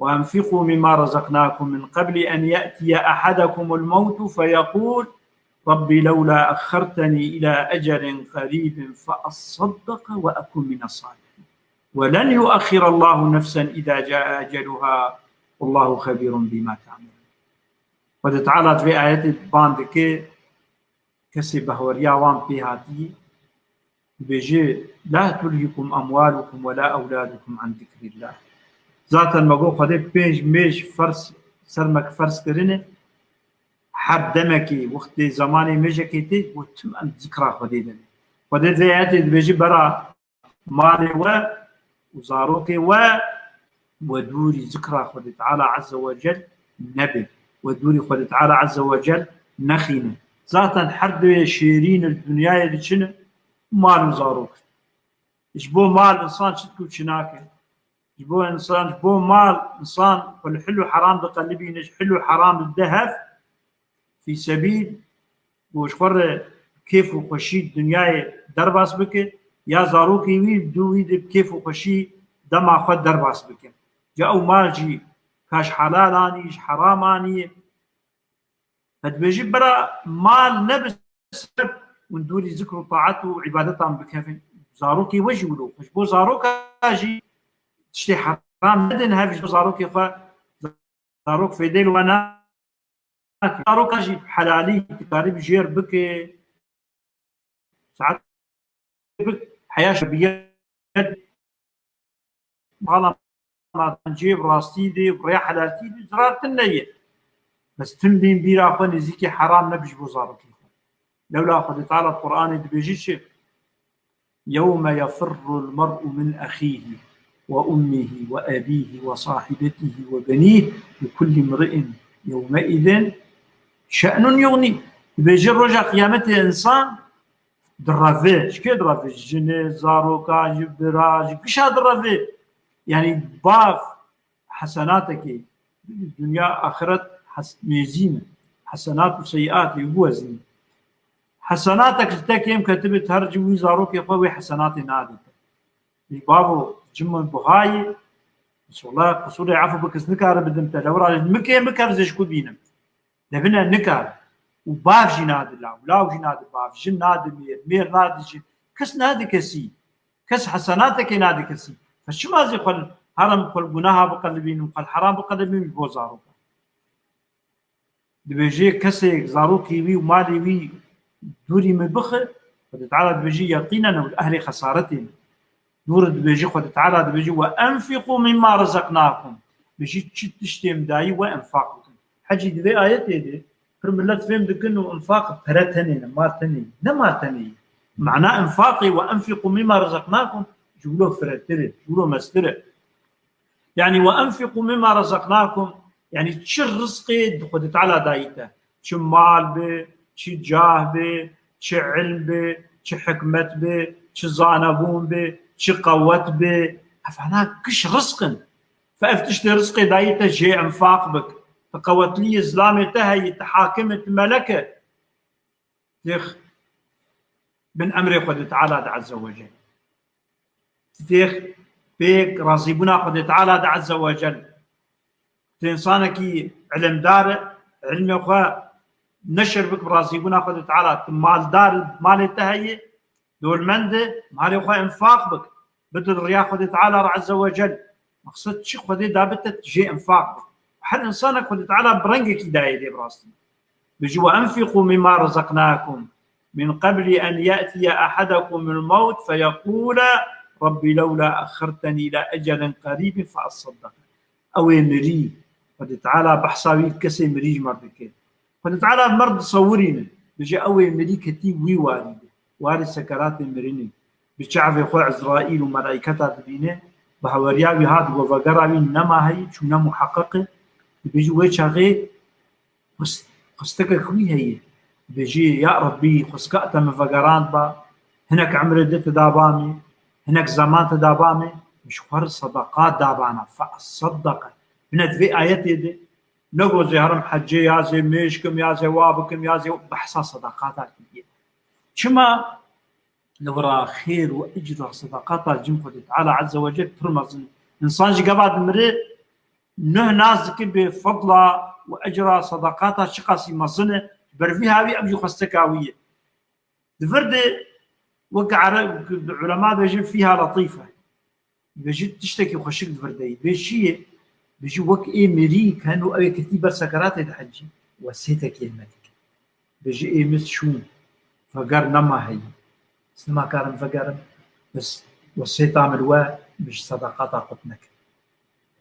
Ve enfiqu mimma razaknakum min qabli en ye'tiye ahadekumul mevtu fe yekul, Rabbi lewla ahharteni ila ecelin qaribin fe assaddaka ve ekun mines salihin. Ve len yuahhirallahu nefsen iza caa eceluha. Vallahu habirun bima ta'melun." Xwedê Teala di vê ayetê ban dike, kesê behweriya wan pê hatî, dibêje, "La tulhikum emwalukum ve la ewladukum an zikrillah." Zaten me got, Xwedê pênc mêj ferz, ser me ki ferz kirine, her demekê, wextê, zemanê mêjekê tê, got, tim em zikra Xwedê de ne. Xwedê di vê ayetê dibêje, bera malê we û zarokê we, we dûrî zikra Xwedê Teala Azze ve Cel nebe. We dûrî Xwedê Teala Azze ve Cel nexîne. Zaten her du yê şêrîn li dinyayê de çi ne? Mal û zarok. Ji bo mal însan çi dike û çi nake? Ji bo însan, ji bo mal, însan xwe li hil û heram diqelibîne, ji hil û heram dide hev, fî sebîl, ku ji xwe re kêf û xweşî dinyayê derbas bike, ya zarokê wî, dû wî de bi kêf û xweşî dema xwe derbas bike. Ca ew mal jî ka ji helal anî, ji heram anî. Te dibêjî bira mal ne bi sebeb hûn dûrî zikr û taet û îbadetan bikevin. Zarokê we jî wilo. Ji bo zaroka jî tiştê heram nedin hev ji bo zarokê xwe. Zarok fêdê li we ne. Zaroka jî helalî dikarî bi jêr bike. Saet bik heya şebiye bala cê bi rastî de, bi rêya helaltî de, zirar tune ye. Bes tim bîn bîra xwe nêzîkî heram nebe ji bo zarokê xwe. Lewla Xwedê Teala Qur'anê dibêje çi? يَوْمَ يَفِرُّ الْمَرْءُ مِنْ أَخِيهِ وَأُمِّهِ وَأَبِيهِ وَصَاحِبَتِهِ وَبَنِيهِ لِكُلِّ امْرِئٍ يَوْمَئِذٍ شَأْنٌ يُغْنِيهِ. Dibêje roja qiyametê insan direve. Ji kê direve? Ji jinê, zaroka, ji bira, ji gişa direve. Yanî bav hesenatekê, dinya axiret hes-, mêzî ne. Hesenat û seyiat ê biwezîne. Hesenatek ji te kêm ketibe, tu her cî wî zarokê xwe wê hesenatê nade te. Ê bavo, cim min buha ye, wela qisûrê efû bike, ez nikarim bidim te, lewra min kêm bike, ez ê ji ku bînim? De bine nikare. Û bav jî nade law, law jî nade bav, jin nade mêr, mêr nade jin. Kes nade kesî. Kes hesenatekê nade kesî. Fe çima zî xwe li herem, xwe li gunaha biqelibînim, xwe li heram biqelibînim ji bo zarokan? Dibêje kesê zarokê wî û malê wî dûrî min bixe, Xwedê Teala dibêje yeqînen ew li ehlê xesaretê ne. Dûr dibêje, Xwedê Teala dibêje, "Ve enfiqû mimma rezeknakum." Dibêje, çi tiştê em dayî we enfaq bikin. Hecî di vê ayetê de pir millet fêm dikin û enfaq pere tenê ne, mal tenê ye. Ne mal tenê ye. Mana enfaqê "Ve enfiqû mimma rezeknakum" ji wilo firehtir e, ji wilo mestir e. Yanî "Ve enfiqû mimma rezeknakum", yanî çi rizqê di Xwedê Teala dayî te. Çi mal be, çi cah be, çi ilm be, çi hikmet be, çi zanebûn be, çi qewet be. Evana giş rizq in. Fe ev tiştê rizqê dayî te jê enfaq bik. Tu qewetliyê zilamê te heyî, tu hakim î, tu melek î. Têx bin emrê Xwedê Teala de Azze ve Celle. Têx pêk razîbûna Xwedê Teala de Azze ve Celle. Tu însanekî ilimdar î, ilmê xwe neşir bik bi razîbûna Xwedê Teala. Tu maldar, malê te heye, dewlemend î, malê xwe enfaq bik. Bide di riya Xwedê Teala re Azze ve Celle. Maqsed çi Xwedê dabite jê enfaq bik. Her însanek Xwedê Teala bi rengekî dayê dê bi rastî. Dibêje, "Ve enfiqû mimma rezeknakum min qebli en ye'tiye ahadekumul mewt feyeqûle Rabbi lewla axxertenî ila ecelin qerîbin fe esseddek." Ew ê mirî, Xwedê Teala behsa wî kesê mirî ji me re dike. Xwedê Teala mer disewirîne. Dibêje, ew ê mirî ketî wî warî de. Warê sekeratê mirinê. Bi çavê xwe Ezraîl û melaîketa dibîne. Bi heweriya wî hat, go vegera wî nema heyî, çûne muheqeq e. Dibêje, wê çaxê xwest-, xwestekek wî heye. Dibêje, ya Rebbî, xwestka te min vegerand ba, hinek emrê din tu daba min, hinek zeman tu daba min, min ji xwe re sedeqat dabana, fe esseddeke. Bine di vê ayetê de, ne go zê herim hecê, ya zê mêj kim, ya zê wa bikim, ya zê behsa sedeqata kiriye. Çima? Li wira xêr û ecra sedeqata cin Xwedê Teala Azze ve Celle pir mezin e. Însan ji gava dimire, nuh nas dike bê fedla û ecra sedeqata çiqasî mezin e. Ber vî hawî ev jî xwesteka wî ye. Di vir de wek Ereb, ulema bêjin fîha letîfe. Dibêje tiştekî xweşik di vir de ye. Dibê çi ye? Dibêje wek ê mirî keno ew ê ketî ber sekeratê dihecî, wesêtekê li me dike. Dibêje ê min şûn, veger nema heyî. Ez nema karim vegerim, bes wesêta min li we, min ji sedeqata qut neke.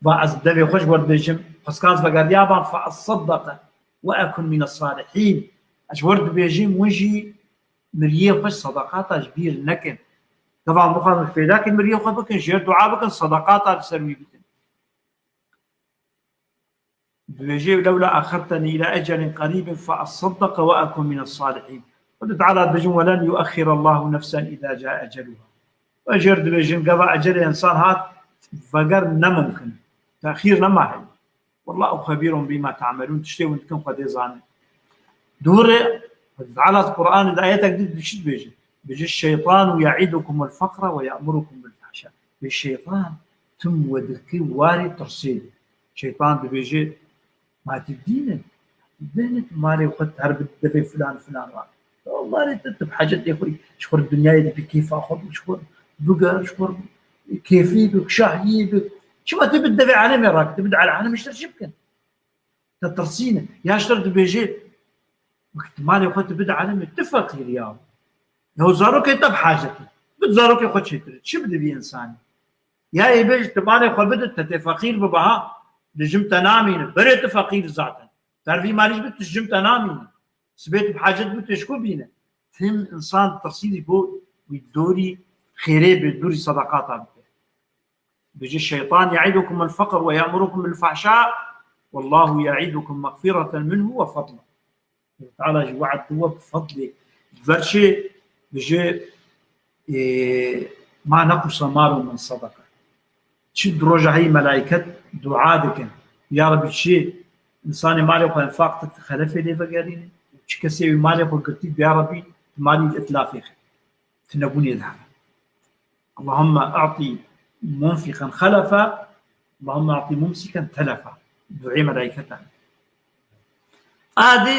Va ez devê xwe ji we re dibêjim, xweskan ez vegeriya ban, fe esseddeke ve ekun mîne salihîn. Ez ji we re dibêjim, hûn jî miriyê xwe sedeqata ji bîr nekin. Gava em bixwazin fêdakê miriyê xwe bikin, jê re dua bikin, sedeqata li ser wî bikin. Dibêje, "Lewla axxertenî îla ecelin qerîbin fe esseddeke ve ekun mîne salihîn." Xwedê Teala dibêjin, "Ve len yuexxirallahu nefsen îza cae eceluha." Ve jê re dibêjin, gava ecelê însan hat, veger ne mumkin. Texîr nema heye. Wallahu xebîrun bîma te'melûn, tiştê hûn dikin Xwedê zane. Dûre, Xwedê Teala di Qur'anê de ayetek din dişit dibêje. Dibêje, "Şeytanu ye'idukumul feqra ve ye'murukum bil fahşâ." Bê şeytan tim we dike warê tirsê de. Şeytan dibêje, "Ma tu dîn e? Bêne tu malê xwe her bi devê filan filan wa." Malê te tu bi hecetê xwe, ji xwe re dinyayê de bi kêfa xwe bi, ji xwe biger, ji xwe kêfî bi, şahiyê bi. Çima tu bi devê alemê rakî, tu bi devê alemê ji te re çi bikin? Te tirsîne. Ya ji te re dibêje, wek tu malê xwe tu bide alemê, tu feqîr ya. Ya zarokê te bi hacet e. Bid zarokê xwe çêtir. Çi bide vî însanî? Ya ê bêj tu malê xwe bide, te tê feqîr bibe ha. Li jim te namîne. Berê tu feqîr zaten. Dervî malî jî bid tu ji jim te namîne. Sibê tu bi hacet bû tu ji ku bîne. Tim însan tirsî ji bo wî dorî xêrê bi, dorî sedaqata bike. Bêje, şeytan يعدكم الفقر ويأمركم بالفحشاء والله يعدكم مغفرة منه وفضلا. Teala jî we'd diwe bi fedlê. Ver çi bêje, e, ما نقص مال من صدقة. Çi di roja heyî melaiket dua dikin. Ya Rebî çi însanê malê xwe enfaq dike xelefê lê vegerîne. Çi kesê wî malê xwe girtî, ya Rebî malî îtlafê xwe. Tinebûnê de hebe. اللهم أعط منفقا خلفا، اللهم أعط ممسكا تلفا. Duê melaîketan. Adê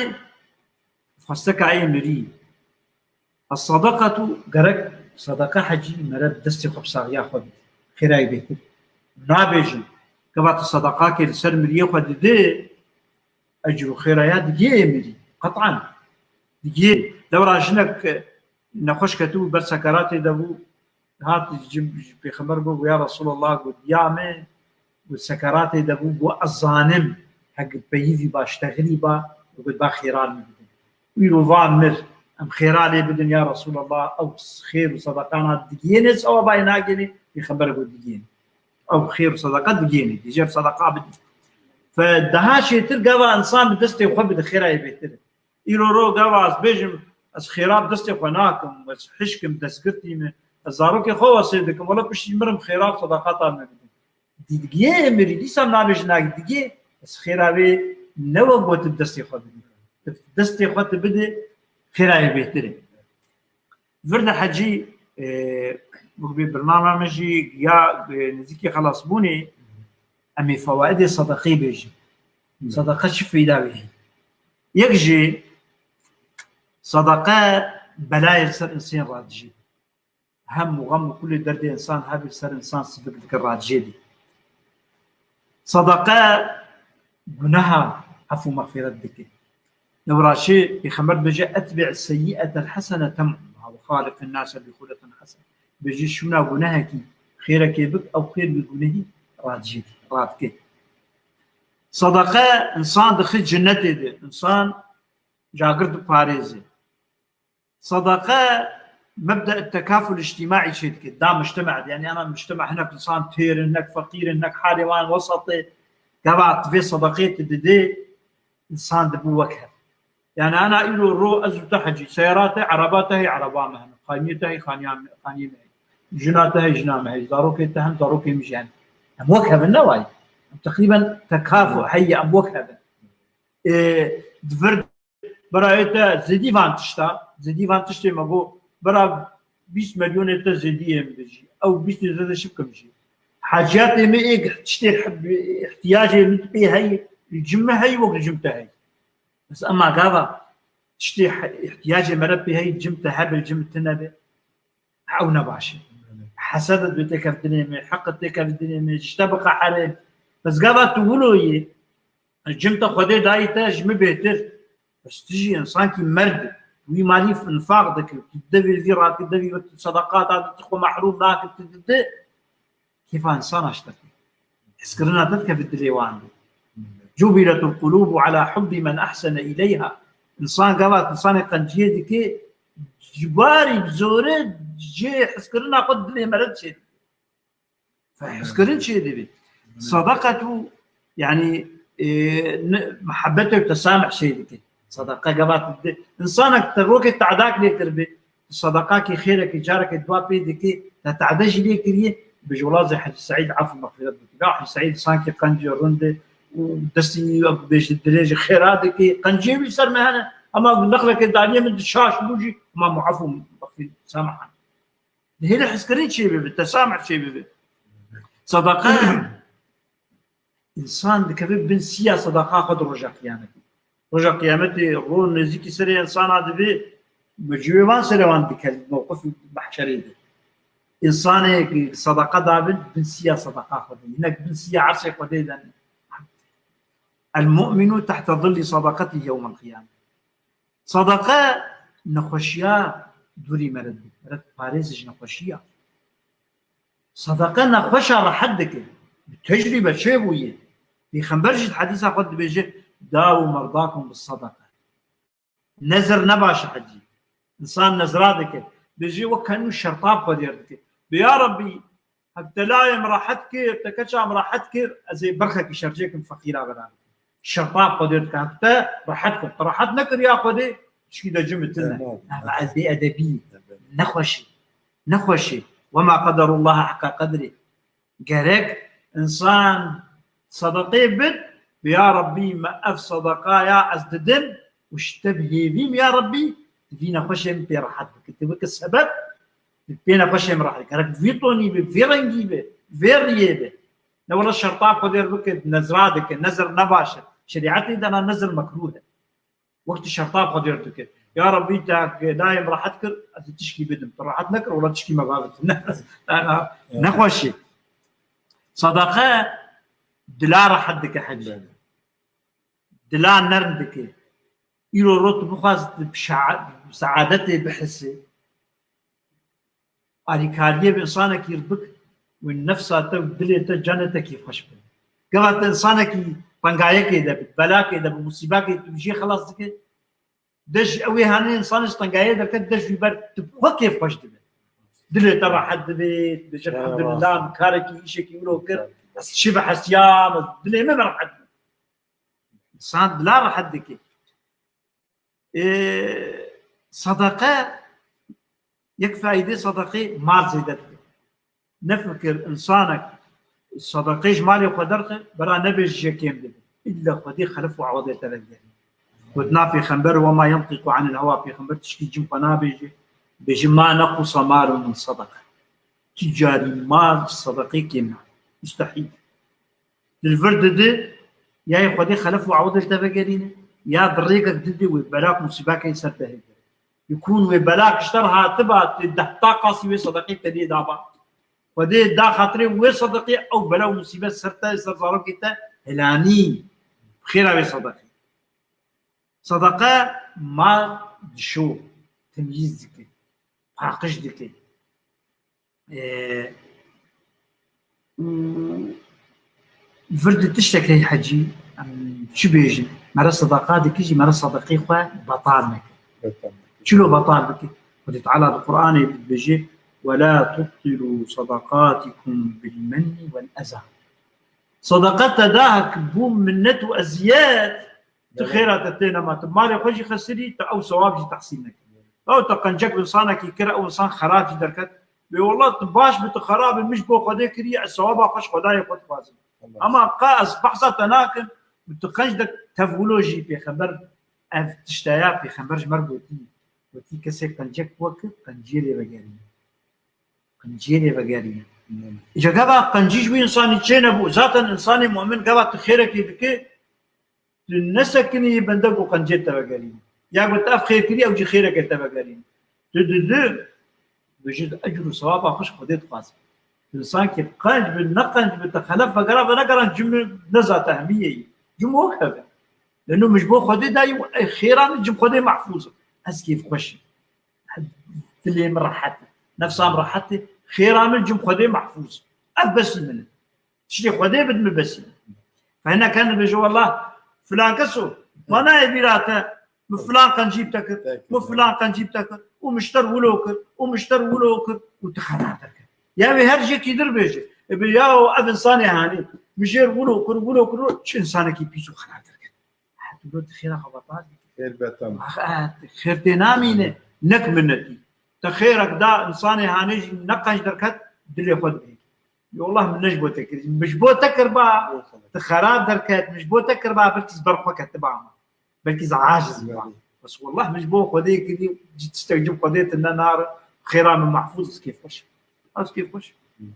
xwesteka ê mirî. الصدقة gerek sedeqa hecî mere bi destê xwe bi saxiya xwe bide. Xêra wî bêhtir. Nabêjin. Gava tu sedeqa kê li ser miriyê xwe dide, ecr û xêra ya digê ê mirî. Qet'an. Digê. Lewra jinek nexweş ketibû, ber sekeratê de bû, hat ji, ji pêxember got, ya Resulallah, got, ya me, got, sekeratê de bû, got, ez zanim, hek peyivî ba, ştexilî ba, got, ba xêra min bidin. Îro van mir, em xêra lê bidin, ya Resulallah, ew xêr û sedaqana digêne, sewaba yê nagêne, pêxember got, digêne. Ew xêr û sedaqa digêne, dî jê sedaqa bidî. Fe daha çêtir gava însan bi destê xwe bide, xêra yê bêhtir e. Îro ro gava ez bêjim, ez xêra bi destê xwe nakim, ez hişkim, destgirtî me, ez zarokê xwe wesê dikim, wela piştî mirim xêra û sedaqata me bidin. Dî digê mirî, dîsa nabêjin nagî digê, ez xêra wê ne we got bi destê xwe bidî. Destê xwe tu bidî, xêra yê bêhtir e. Vir de hecî, e, wek bê birnama min jî ya, e, nêzîkî xelasbûnê, em ê fewaidê sedeqê bêjin. Sedeqe çi feyda wê heye? Yek jî sedeqe belayê li ser însên radijê. Hem û xem û kulê derdê însan hebî ser însan sivik dike radijê dî. Sedeqe guneha efû mexfîret dike. Li viraşê Pêxember dibêje, "Etbi'is seyyi'etel hesene temhuha ve xaliqin nase bi xuliqin hesen." Bêje, şûna gunehekî xêrekê bik, ew xêr wî gunehî radijê dike, radike. Sedeqe însan dixî cinnetê de, însan cagir diparêze. Sedeqe mebde tekaful îctîmaî çê dike. Da mujtema, yani ana mujtema hinek insan têr in, hinek feqîr in, hinek halê wan wesat e. Gava tu vê sedeqê tu didê, insan dibû wek hev. Yani ana îro ro ez û te hecî, seyara te, ereba te heye, ereba me hene. Xaniyê te heye, xaniya me, xaniyê me heye. Jina te heye, jina me heye. Zarokê te hene, zarokê min jî hene. Em wek hev in ne wayî. Em teqrîben tekafu heye, em wek hev in. E, di vir Bira ê te zêdî van tişta, zêdî van tiştê me got, bira bîst milyonê te zêdî yê min bijî. Ew bîstê zêde çi bikim jî? Haciyatê me ê tiştê ihtiyacê min pê heyî, li cim me heyî wek li cim te heyî. Bes ema gava tiştê he-, ihtiyacê me re pê heyî, cim te hebe, cim te nebe. Ew ne baş e. Hesed dibê têkevdinê me, heqid têkevdinê me, ji te biqeherê. Bes gava tu wilo yê, cim te Xwedê dayî te ji min bêhtir. Bes tu jî însankî merd e. Wî malî infaq dike. Tu devê vî radike, devî tu sedeqata dide, tu xwe mehrûm nake, tu dide. Kêfa însana ji te tê. Hizkirina te dikeve dilê wan de. جبلت القلوب على حب من أحسن إليها. Însan gava însanê qenciyê dike, ji barî bi zorê cihê hizkirina xwe dilê me re diçêrî. Fe hizkirin çê dibê. Sedeqetu, yani, e, ne, muhabbet û tesamih çê dike. Sedeqe gava tu dide. Însanek te rokê te'dak lê kiribê, sedeqakî, xêrekî, carekê dua pê dikê, te te'de jî lê kiriye, bi jolazê Hecî Seîd efû mexfîret bike. Ya Hecî Seîd sankî qencî rind e û destî wî bêje dirêj e, xêra dike, qenciyê wî ser me hene, ema nexleke daniye min di şaş bû jî, ema mu'af û mexfî samahan. Dihêle hizkirin çê bibe, tesamih çê bibe. Sedeqe, însan dikeve bin siya sedeqa xwe di roja qiyametê. Roja qiyametê, ro nêzîkî serê însana dibe, mecûyê wan serê wan dike, mewqifî mehşerê de. Însanê sedeqa dabin, bin siya sedeqa xwe de. Hinek bin siya ersê Xwedê de. El-mu'minu tehte zilli sadaqetî yewmel qiyame. Sadaqe nexweşiya dûrî me re dike. Me re diparêze ji nexweşiya. Sadaqe nexweşa rehet dike. Bi tecrîbe çêbûye. Pêxember jî di hedîsa xwe dibêje, "Dawu merdakum bi sadaqe." Nezir ne baş e hecî. Însan nezra dike. Bêjê wek kenû şerta bi Xwedê re dike. Bê ya Rebbî, hek te layê min rehet kir, te keça min rehet kir, ez ê berxekî şercê kim feqîra bera. Şerta bi Xwedê re dike. Hek te rehet kir. Te rehet nekir ya Xwedê, tişkî de cim tune. Tamam. Ama ez bêedebî. Tamam. Nexweşî. Nexweşî. Wema qederullaha heqqa qedrî. Gerek însan sadaqê bid, bi ya Rebbî, me ev sadaqaya ez didim û ji te bi hêvîm ya Rebbî, tu vî nexweşê min pê rehet bike. Tu bike sebeb, tu pê nexweşê min rehet. Gerek vî tonî be, vî rengî be, vê riyê be. Ne wela şerta Xwedê re bike, nezra dike, nezir ne baş e. Şerîetê de na nezir mekrûh e. Wek tu şerta Xwedê re dike. Ya Rebbî, te layê min rehet kir, ez ê tişkî bidim. Tu rehet nekir, wela tişkî me bavit. Ne, ne, ne, nexweşî. Sadaqe dila rehet dike hecî. Belê. Dila nerm dike. Îro rot bixwaz bi şa-, bi seadetê bihise. Alîkariyê bi însanekî re bik û nefsa te û dilê te, canê te kêfxweş be. Gava te însanekî tengayekê de bi, belakê de bi, musîbakê tu jê xelas dike, de ji ew ê hanê însanê ji tengayê derket, de ji wî ber tu bi xwe kêfxweş dibe. Dilê te rehet dibe, dibêje, Ya, "Elhamdulillah, karekî, îşekî wilo kir, ez çi bihesiyam, ez dilê min rehet bû." Însan dila rehet dike. Ê, sadaqe, yek faîdê sadaqê mal zêde dike. Nefikir însanek sadaqê ji malê xwe derxe, bera nebêje jê kêm dibe. Îlle Xwedê xelef û ewedê te vegerîne. Gotina Pêxember, "Wema yentîqu anil hewa", Pêxember tişkî cim xwe nabêje. Bêje, "Ma nequsa malun min sadaqe." Tu carî mal ji sadaqê kêm nabe. Mustehîl. Li vir didi, ya yê Xwedê xelef û ewedê te vegerîne, ya di rêkek didi wê belak musîbakê ser te hêgire. Yekûn wê belak ji te re hatiba, tu dehta qasî wê sadaqê te lê daba. Xwedê da xatirê wê sadaqê ew bela û musîbet ser te, ser zarokê te helanî. Bi xêra wê sadaqê. Sadaqe mal dişo, temyîz dike, paqij dike. Ee, û vir di tiştek heye hecî, em çi bêjin? Mere sedeqa dike jî, mere sedeqê xwe betal neke. Betal neke. Çilo betal bike? Xwedê Teala di Qur'anê de dibêje, "Ve la tubtilu sadaqatikum bil menni vel eza." Sedeqa te da hek bû minnet û eziyet, tu xêra te tê nema. Tu malê xwe jî xesirî, tu ew sewab jî tehsîl nekirî. Ew te qencek bi insanekî kir, ew insan xerab jî derket. Bê wela tu baş bi, tu xerab bi, min ji bo Xwedê kirî, ez sewaba xwe ji Xwedayê xwe dixwazim. Ama qa ez behsa te nakim, bi tu qenc de tev wilo jî pêxember ev tişteya pêxember ji me re gotî. Gotî kesê qencek we kir, qenciyê lê vegerîne. Qenciyê lê vegerîne. Îca gava qencî ji wî insanî çê nebû. Zaten insanê mu'min gava tu xêrekê dike, tu nesekinî bende ku qencê te vegerîne. Ya ku te ev xêr kirî, ew jî xêreke te vegerîne. Tu di di, tu ji ecr û sewaba xwe ji Xwedê dixwazî. Însankî qenc bi, ne qenc bi, te xelef vegera, venegeran cim nezate hemiyê yî. Cim wek heve. Leno min ji bo Xwedê dayî û ey xêra min cim Xwedê mehfûz e. Ez kêfxweş im. Dilê min rehet e. Nefsa min rehet e. Xêra min cim Xwedê mehfûz e. Ev besî min e. Tiştê Xwedê bid min besî. Fe hinek hene dibêje, "Wallah, filan keso, ma nayê bîra te, min filan qencî bi te kir, min filan qencî bi te kir, û min ji te re wilo kir, û min ji te re wilo kir, û tu xebat derket." Ya wê her jêkî dir bêje. Ê bê ya ev insanê hanê, min jê re wilo kir, wilo kir, çi insanekî pîs û xebat derket. Ha, tu lo tu xêra xwe betal dikî. Xêr betal. Ah, ah, xêr tê namîne, nek minnetî. Te xêrek da, insanê hanê jî ne qenc derket, dilê xwe dibêje. Ya Allah, min ne ji bo te kir. Min ji bo te kir ba, tu xerab derket, min ji bo te kir ba, belkî ez ber xwe ketiba. Belkî ez aciz ba. Bes wallah min ji bo Xwedê kirî, cî tiştek cim Xwedê tune nare, xêra min mehfûz, ez kêfxweş im. Ez kêfxweş im.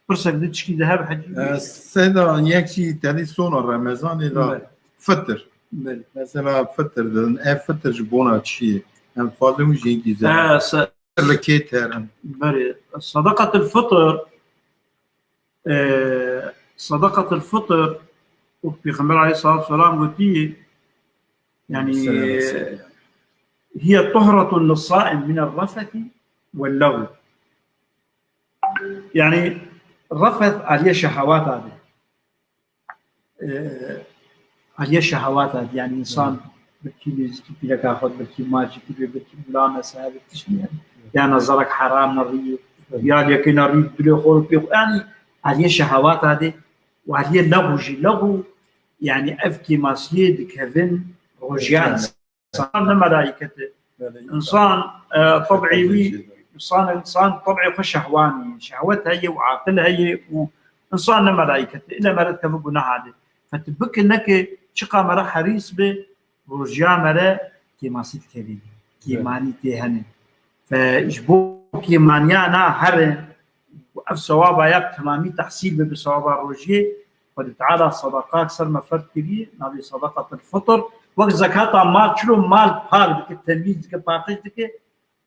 Pirsek di tişkî de hebe hecî. E, Seyda, yek jî tedî sona Remezanê de Belê. Fitir. Belê. Mesela fitir didin. Ev fitir ji bona çi ye? Em dixwazin wî jî yekî zêde. E, se- Li kê terin? Belê. Sadakatul fitir, e, sadakatul fitir Pêxember aleyhissalatu vesselam gotî, yani, Selam olsun. Hiye tuhratun lis-saim min er-refesi vel-lagwi. Yani, refes aliyê şehawata de. E, aliyê şehawata de. Yani, insan Hı. belkî nêzîkî pîreka xwe, belkî macikî be, belkî mula mesela, belkî tiştî yani. Ya nezerek heram nerî, Hı. ya lêkê nerî, dilê xwe pê, yani, aliyê şehawata de. Û aliyê lexû jî, lexû, yani ev kêmasiyê dikevin rojiya Belê. insan, ne melaîket e. Belê, Însan, e, tebî wî, Belê. însan, însan tebî xwe şehwanî, şehwet heye û aqil heye û însan ne melaîket e. Île mere dikeve guneha de. Fe tu bike neke çiqa mere herîs be, rojiya mere kêmasî dikevî. Belê. Kêmanî tê hene. Fe ji bo kêmaniya na here, û ev sewaba ya bi temamî tehsîl bibe, sewaba rojiyê, Xwedê Teala sedeqa ser me ferz kiriye, navê sedeqatil fitr. Wek zekata mal, çilo mal pak dike, temîz dike, paqij dike,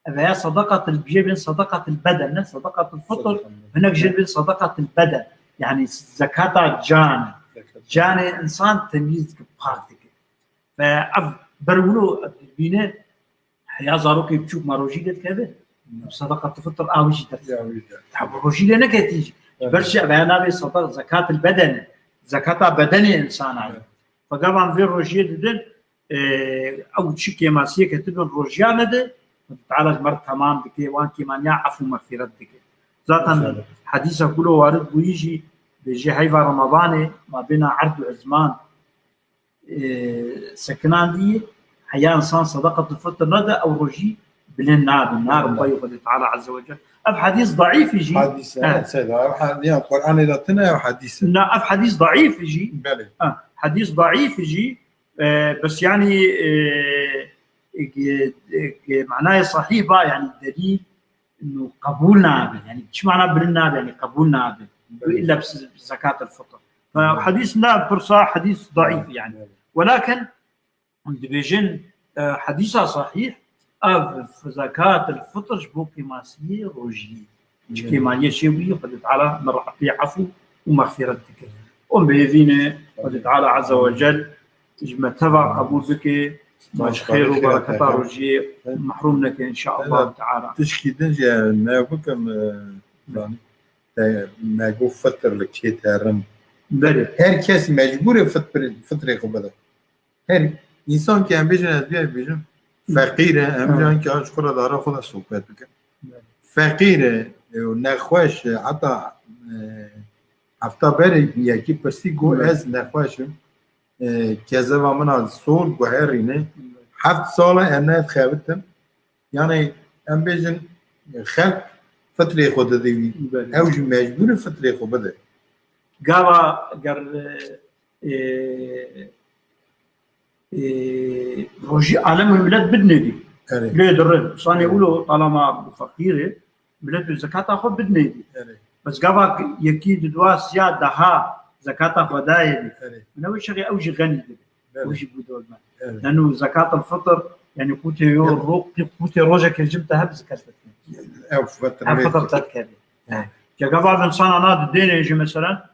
ev ya sedeqatil, bijê bên sedeqatil beden, ne sedeqatil fitr, Sedeqatil hinek jê beden. bên sedeqatil beden. Yani zekata can. Zekat. Canê insan temîz dike, pak dike. Ve ev ber wilo dibîne, heya zarokê biçûk me rojî lê dikeve. Sedeqat fitr a wî jî derdikeve. Ya wî de. Tabi rojî lê neketî jî. Evet. Ber çi? Ev navê sedeq-, zekatil bedeni. Zekata bedenê insana ye. Evet. Fe gava em vê rojiyê didin, e, ew çi kêmasiyê ketibin rojiya me de, Teala ji me re temam dike, wan kêmaniya efû mexfîret dike. Zaten İnşallah. Hadîsa ku lo warid bûyî jî, bêjî heyva Remadanê, ma bêna erd û ezman, e, sekinandî, heya insan sedeqatul fitr nede, ew rojî bilind nabe, nabe Belê. pey Xwedê Teala Azze ve Celle. Ev hadîs daîf jî. Hadîs, He. evet, seyda, ev ha-, ya Qur'anê de tine ev hadîs. Na, ev hadîs daîf jî. Belê. Ha, hadîs daîf jî, e, bes yani, e, e, e, e, manayê sahîh ba, yani delîl, Ino qebûl nabe. Yani çi mana bilind nabe, yani qebûl nabe. Belê. Îlla bi zekat el-fitr. Fe Belê. hadîs ne pirsa hadîs daîf yani. Belê. Welakin hûn dibêjin, e, hadîsa sahîh, ev zekat el-fitr ji bo kêmasiyê rojiyê. Ji Belê. kêmaniyê çê bûyî, Xwedê Teala me re pê efû û mexfîret dike. Û bi hêvî ne, Xwedê Teala Azze ve Cel ji me teva qebûl bike, me ji xêr û bereketa rojiyê mehrûm neke, înşaallah teala. Tişkî din jî me bikim, e, zanî, te, me got fitr li kê terin. Belê. Her kes mecbûr e fitr-, fitrê xwe bide. Her însan ki em bêjin, ez bê bêjim, feqîr e, em Hı. bêjin ki ji xwe re dara xwe de sohbet bikin. Belê. Feqîr e, e, û nexweş e, heta, e, hefta berê yekî pirsî got, Belê. ez nexweş im. E, kezeva min a sol guherîne. Heft sal e em nedixebitin. Yani em bêjin, e, xelk fitrê xwe dide wî. Belê. Ew jî mecbûr e fitrê xwe bide. Gava ger, e, e, rojî alem û milet bidinê dî. Erê. Lê dirin. Sanê Erê. wilo talama feqîr e. Milet û zekata xwe bidinê dî. Erê. Bes gava yekî di dua siya daha zekata xwe dayê dî. Erê. Min ew şexê ew jî xenî dibe. Erê. Ew jî bû dewlemend. Erê. Nenu zekatul fitr, yani qûtê yo Erê. ro-, qûtê rojekê jim te hep zekat te dikeve. Ew fitr Ew fitr te dikeve. Erê. Ya gava insana na didêne jî mesela,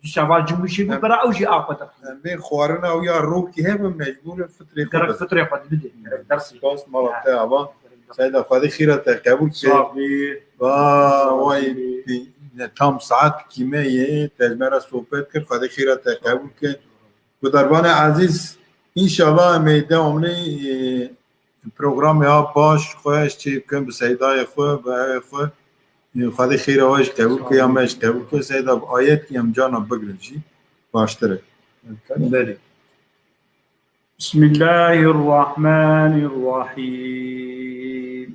Dîsa va cimûşê bû, Em, bera ew jî a xwe dixwîne. Em bê xwarina ew ya rokî hebe mecbûr in fitrê xwe Gerek bidin. fitrê xwe bidin. Gerek dersê. Spas mala te ava. Gerek dersê. Seyda, Xwedê xîra te qebûl ke. Sağ ol. Va, Sağ ol. vay, ne tam saet kîme ye, te ji me re sohbet kir, Xwedê xîra te qebûl ke. Gudarbanê ezîz, înşallah em ê dewamlî, e, programê ha baş xwe ez çê bikim bi Seydayê xwe, bi evê xwe. Xwedê xêra we ji qebûl ke, ya me ji qebûl ke. Seyda bi ayet em cana bigrin jî baştir e. Belê. بسم الله الرحمن الرحيم.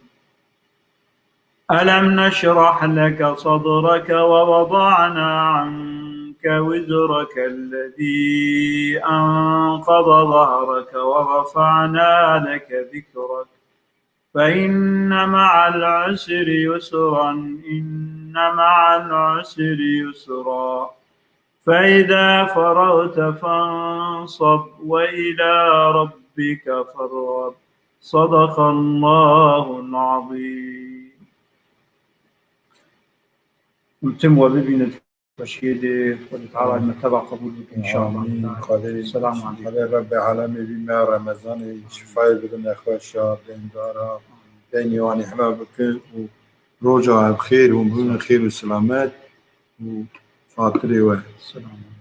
ألم نشرح لك صدرك ووضعنا عنك وزرك الذي أنقض ظهرك ورفعنا لك ذكرك فإن مع العسر يسرا إن مع العسر يسرا فإذا فرغت فانصب وإلى ربك فارغب. صدق الله العظيم. Hûn tim we bibînin. Xweşiyê dê, Xwedê Teala me teva qebûl bike inşallah. Amîn. Xwedê, Selamun aleykum. Xwedê Rebbê alemê bî me Remezanê şifayê bide nexweşa, deyndara, deynê wan ê helal bike û roja ev xêr hûn bibin xêr û selamet û xatirê we. Selamun.